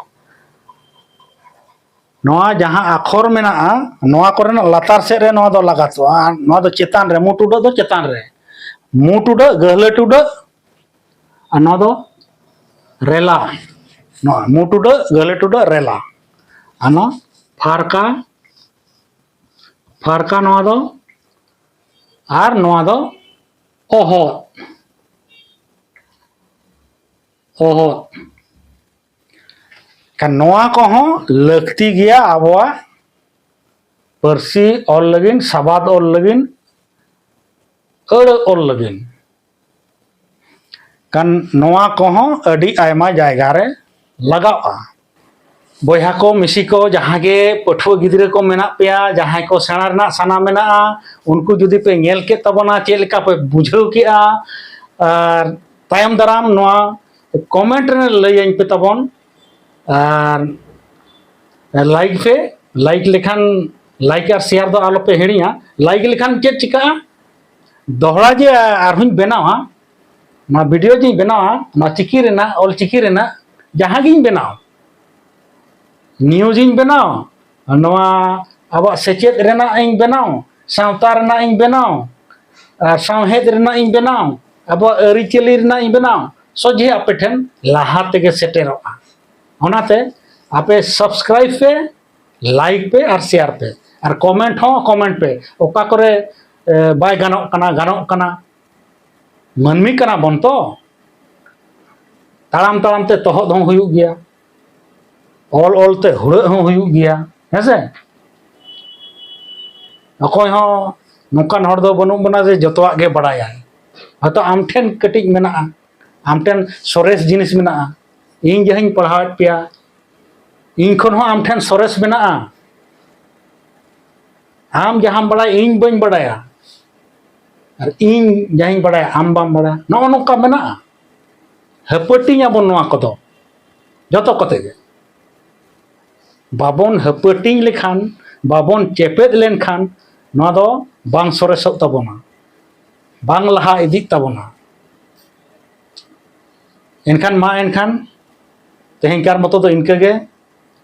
ᱱᱚᱣᱟ ᱡᱟᱦᱟᱸ ᱟᱠᱷᱚᱨ ᱢᱮᱱᱟᱜᱼᱟ, ᱱᱚᱣᱟ ᱠᱚᱨᱮᱱᱟᱜ ᱞᱟᱛᱟᱨ ᱥᱮᱫ ᱨᱮ ᱱᱚᱣᱟ ᱫᱚ ᱞᱟᱜᱟᱛᱚᱜᱼᱟ, ᱟᱨ ᱱᱚᱣᱟ ᱫᱚ ᱪᱮᱛᱟᱱ ᱨᱮ, ᱢᱩ ᱴᱩᱰᱟᱹᱜ ᱫᱚ ᱪᱮᱛᱟᱱ ᱨᱮ, ᱢᱩ ᱴᱩᱰᱟᱹᱜ, ᱜᱟᱹᱦᱞᱟᱹ ᱴᱩᱰᱟᱹᱜ, ᱟᱨ ᱱᱚᱣᱟ ᱫᱚ ᱨᱮᱞᱟ᱾ ᱱᱚᱣᱟ ᱢᱩ ᱴᱩᱰᱟᱹᱜ, ᱜᱟᱹᱦᱞᱟᱹ ᱴᱩᱰᱟᱹᱜ, ᱨᱮᱞᱟ᱾ ᱟᱨ ᱱᱚᱣᱟ ᱯᱷᱟᱨᱠᱟ, ᱯᱷᱟᱨᱠᱟ ᱱᱚᱣᱟ ᱫᱚ, ᱟᱨ ᱱᱚᱣᱟ ᱫᱚ ᱚᱦᱚᱫ᱾ ᱚᱦᱚᱫ᱾ ᱠᱷᱟᱱ ᱱᱚᱣᱟ ᱠᱚᱦᱚᱸ ᱞᱟᱹᱠᱛᱤ ᱜᱮᱭᱟ ᱟᱵᱚᱣᱟᱜ ᱯᱟᱹᱨᱥᱤ ᱚᱞ ᱞᱟᱹᱜᱤᱫ, ᱥᱟᱵᱟᱫ ᱚᱞ ᱞᱟᱹᱜᱤᱫ, ᱟᱹᱲᱟᱹ ᱚᱞ ᱞᱟᱹᱜᱤᱫ᱾ ᱠᱷᱟᱱ ᱱᱚᱣᱟ ᱠᱚᱦᱚᱸ ᱟᱹᱰᱤ ᱟᱭᱢᱟ ᱡᱟᱭᱜᱟ ᱨᱮ ᱞᱟᱜᱟᱜᱼᱟ᱾ ᱵᱚᱭᱦᱟ ᱠᱚ, ᱢᱤᱥᱤ ᱠᱚ, ᱡᱟᱦᱟᱸ ᱜᱮ ᱯᱟᱹᱴᱷᱩᱣᱟᱹ ᱜᱤᱫᱽᱨᱟᱹ ᱠᱚ ᱢᱮᱱᱟᱜ ᱯᱮᱭᱟ, ᱡᱟᱦᱟᱸᱭ ᱠᱚ ᱥᱮᱬᱟ ᱨᱮᱱᱟᱜ ᱥᱟᱱᱟ ᱢᱮᱱᱟᱜᱼᱟ, ᱩᱱᱠᱩ ᱡᱩᱫᱤ ᱯᱮ ᱧᱮᱞ ᱠᱮᱫ ᱛᱟᱵᱚᱱᱟ, ᱪᱮᱫ ᱞᱮᱠᱟ ᱯᱮ ᱵᱩᱡᱷᱟᱹᱣ ᱠᱮᱫᱼᱟ, ᱟᱨ ᱛᱟᱭᱚᱢ ᱫᱟᱨᱟᱢ ᱱᱚᱣᱟ comment ᱨᱮ ᱞᱟᱹᱭᱟᱹᱧ ᱯᱮ ᱛᱟᱵᱚᱱ᱾ ᱟᱨ like ᱯᱮ, like ᱞᱮᱠᱷᱟᱱ, like ᱟᱨ share ᱫᱚ ᱟᱞᱚ ᱯᱮ ᱦᱤᱲᱤᱧᱟ᱾ Like ᱞᱮᱠᱷᱟᱱ ᱪᱮᱫ ᱪᱤᱠᱟᱹᱜᱼᱟ? ᱫᱚᱦᱲᱟ ᱡᱮ ᱟᱨᱦᱚᱸᱧ ᱵᱮᱱᱟᱣᱟ, ᱱᱚᱣᱟ video ᱡᱮᱧ ᱵᱮᱱᱟᱣᱟ, ᱱᱚᱣᱟ ᱪᱤᱠᱤ ᱨᱮᱱᱟᱜ, ᱚᱞ ᱪᱤᱠᱤ ᱨᱮᱱᱟᱜ ᱡᱟᱦᱟᱸ ᱜᱤᱧ ᱵᱮᱱᱟᱣ, news ᱤᱧ ᱵᱮᱱᱟᱣ, ᱱᱚᱣᱟ ᱟᱵᱚᱣᱟᱜ ᱥᱮᱪᱮᱫ ᱨᱮᱱᱟᱜ ᱤᱧ ᱵᱮᱱᱟᱣ, ᱥᱟᱶᱛᱟ ᱨᱮᱱᱟᱜ ᱤᱧ ᱵᱮᱱᱟᱣ, ᱟᱨ ᱥᱟᱶᱦᱮᱫ ᱨᱮᱱᱟᱜ ᱤᱧ ᱵᱮᱱᱟᱣ, ᱟᱵᱚᱣᱟᱜ ᱟᱹᱨᱤᱪᱟᱹᱞᱤ ᱨᱮᱱᱟᱜ ᱤᱧ ᱵᱮᱱᱟᱣ, ᱥᱚᱡᱷᱮ ᱟᱯᱮ ᱴᱷᱮᱱ ᱞᱟᱦᱟ ᱛᱮᱜᱮ ᱥᱮᱴᱮᱨᱚᱜᱼᱟ᱾ ᱚᱱᱟᱛᱮ ᱟᱯᱮ subscribe ᱯᱮ, like ᱯᱮ ᱟᱨ share ᱯᱮ, ᱟᱨ comment ᱦᱚᱸ comment ᱯᱮ᱾ ᱚᱠᱟ ᱠᱚᱨᱮ, ᱮ, ᱵᱟᱭ ᱜᱟᱱᱚᱜ ᱠᱟᱱᱟ, ᱜᱟᱱᱚᱜ ᱠᱟᱱᱟ, ᱢᱟᱹᱱᱢᱤ ᱠᱟᱱᱟ ᱵᱚᱱ ᱛᱚ, ᱛᱟᱲᱟᱢ ᱛᱟᱲᱟᱢ ᱛᱮ ᱛᱚᱦᱚᱫ ᱦᱚᱸ ᱦᱩᱭᱩᱜ ᱜᱮᱭᱟ, ᱚᱞ ᱚᱞ ᱛᱮ ᱦᱩᱲᱟᱹᱜ ᱦᱚᱸ ᱦᱩᱭᱩᱜ ᱜᱮᱭᱟ, ᱦᱮᱸ ᱥᱮ? ᱚᱠᱚᱭ ᱦᱚᱸ ᱱᱚᱝᱠᱟᱱ ᱦᱚᱲ ᱫᱚ ᱵᱟᱹᱱᱩᱜ ᱵᱚᱱᱟ ᱡᱮ ᱡᱚᱛᱚᱣᱟᱜ ᱜᱮ ᱵᱟᱲᱟᱭᱟᱭ᱾ ᱦᱚᱭᱛᱚ ᱟᱢ ᱴᱷᱮᱱ ᱠᱟᱹᱴᱤᱡ ᱢᱮᱱᱟᱜᱼᱟ, ᱟᱢ ᱴᱷᱮᱱ ᱥᱚᱨᱮᱥ ᱡᱤᱱᱤᱥ ᱢᱮᱱᱟᱜᱼᱟ, ᱤᱧ ᱡᱟᱦᱟᱸᱧ ᱯᱟᱲᱦᱟᱣᱮᱫ ᱯᱮᱭᱟ, ᱤᱧ ᱠᱷᱚᱱ ᱦᱚᱸ ᱟᱢ ᱴᱷᱮᱱ ᱥᱚᱨᱮᱥ ᱢᱮᱱᱟᱜᱼᱟ᱾ ᱟᱢ ᱡᱟᱦᱟᱸᱢ ᱵᱟᱲᱟᱭᱟ, ᱤᱧ ᱵᱟᱹᱧ ᱵᱟᱲᱟᱭᱟ, ᱟᱨ ᱤᱧ ᱡᱟᱦᱟᱸᱧ ᱵᱟᱲᱟᱭᱟ, ᱟᱢ ᱵᱟᱢ ᱵᱟᱲᱟᱭᱟ᱾ ᱱᱚᱜᱼᱚ ᱱᱚᱝᱠᱟ ᱢᱮᱱᱟᱜᱼᱟ᱾ ᱦᱟᱹᱯᱟᱹᱴᱤᱧ ᱟᱵᱚᱱ ᱱᱚᱣᱟ ᱠᱚᱫᱚ ᱡᱚᱛᱚ ᱠᱚᱛᱮ ᱜᱮ᱾ ᱵᱟᱵᱚᱱ ᱦᱟᱹᱯᱟᱹᱴᱤᱧ ᱞᱮᱠᱷᱟᱱ, ᱵᱟᱵᱚᱱ ᱪᱮᱯᱮᱫ ᱞᱮᱱᱠᱷᱟᱱ, ᱱᱚᱣᱟ ᱫᱚ ᱵᱟᱝ ᱥᱚᱨᱮᱥᱚᱜ ᱛᱟᱵᱚᱱᱟ, ᱵᱟᱝ ᱞᱟᱦᱟ ᱤᱫᱤᱜ ᱛᱟᱵᱚᱱᱟ᱾ ᱮᱱᱠᱷᱟᱱ ᱢᱟ, ᱮᱱᱠᱷᱟᱱ ᱛᱮᱦᱮᱧᱠᱟᱨ ᱢᱚᱛᱚ ᱫᱚ ᱤᱱᱠᱟᱹ ᱜᱮ᱾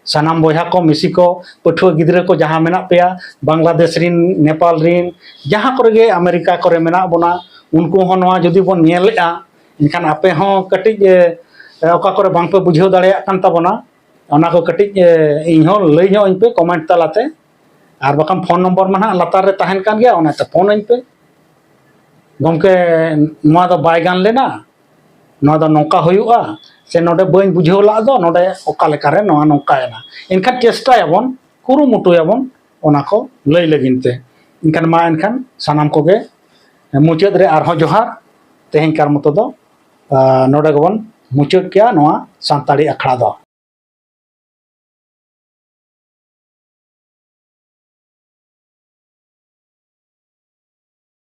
ᱥᱟᱱᱟᱢ ᱵᱚᱭᱦᱟ ᱠᱚ, ᱢᱤᱥᱤ ᱠᱚ, ᱯᱟᱹᱴᱷᱩᱣᱟᱹ ᱜᱤᱫᱽᱨᱟᱹ ᱠᱚ ᱡᱟᱦᱟᱸ ᱢᱮᱱᱟᱜ ᱯᱮᱭᱟ, ᱵᱟᱝᱞᱟᱫᱮᱥ ᱨᱤᱱ, ᱱᱮᱯᱟᱞ ᱨᱤᱱ, ᱡᱟᱦᱟᱸ ᱠᱚᱨᱮ ᱜᱮ, ᱟᱢᱮᱨᱤᱠᱟ ᱠᱚᱨᱮ ᱢᱮᱱᱟᱜ ᱵᱚᱱᱟ, ᱩᱱᱠᱩ ᱦᱚᱸ ᱱᱚᱣᱟ ᱡᱩᱫᱤ ᱵᱚᱱ ᱧᱮᱞᱮᱫᱼᱟ, ᱮᱱᱠᱷᱟᱱ ᱟᱯᱮ ᱦᱚᱸ ᱠᱟᱹᱴᱤᱡ, ᱮ, ᱚᱠᱟ ᱠᱚᱨᱮ ᱵᱟᱝᱯᱮ ᱵᱩᱡᱷᱟᱹᱣ ᱫᱟᱲᱮᱭᱟᱜ ᱠᱟᱱ ᱛᱟᱵᱚᱱᱟ, ᱚᱱᱟ ᱠᱚ ᱠᱟᱹᱴᱤᱡ, ᱮ, ᱤᱧ ᱦᱚᱸ ᱞᱟᱹᱭ ᱧᱚᱜ ᱟᱹᱧ ᱯᱮ comment ᱛᱟᱞᱟᱛᱮ, ᱟᱨ ᱵᱟᱠᱷᱟᱱ phone number ᱢᱟ ᱱᱟᱦᱟᱜ ᱞᱟᱛᱟᱨ ᱨᱮ ᱛᱟᱦᱮᱱ ᱠᱟᱱ ᱜᱮᱭᱟ, ᱚᱱᱟᱛᱮ phone ᱟᱹᱧ ᱯᱮ᱾ ᱜᱚᱢᱠᱮ, ᱱᱚᱣᱟ ᱫᱚ ᱵᱟᱭ ᱜᱟᱱ ᱞᱮᱱᱟ, ᱱᱚᱣᱟ ᱫᱚ ᱱᱚᱝᱠᱟ ᱦᱩᱭᱩᱜᱼᱟ, ᱥᱮ ᱱᱚᱰᱮ ᱵᱟᱹᱧ ᱵᱩᱡᱷᱟᱹᱣ ᱞᱟᱜ ᱫᱚ, ᱱᱚᱰᱮ ᱚᱠᱟ ᱞᱮᱠᱟᱨᱮ ᱱᱚᱣᱟ ᱱᱚᱝᱠᱟᱭᱮᱱᱟ᱾ ᱮᱱᱠᱷᱟᱱ ᱪᱮᱥᱴᱟᱭᱟᱵᱚᱱ, ᱠᱩᱨᱩᱢᱩᱴᱩᱭᱟᱵᱚᱱ ᱚᱱᱟ ᱠᱚ ᱞᱟᱹᱭ ᱞᱟᱹᱜᱤᱫ ᱛᱮ᱾ ᱮᱱᱠᱷᱟᱱ ᱢᱟ, ᱮᱱᱠᱷᱟᱱ ᱥᱟᱱᱟᱢ ᱠᱚᱜᱮ ᱢᱩᱪᱟᱹᱫ ᱨᱮ ᱟᱨᱦᱚᱸ ᱡᱚᱦᱟᱨ᱾ ᱛᱮᱦᱮᱧ ᱠᱟᱨ ᱢᱚᱛᱚ ᱫᱚ, ᱟᱸ, ᱱᱚᱰᱮ ᱜᱮᱵᱚᱱ ᱢᱩᱪᱟᱹᱫ ᱠᱮᱜᱼᱟ ᱱᱚᱣᱟ ᱥᱟᱱᱛᱟᱲᱤ ᱟᱠᱷᱲᱟ ᱫᱚ᱾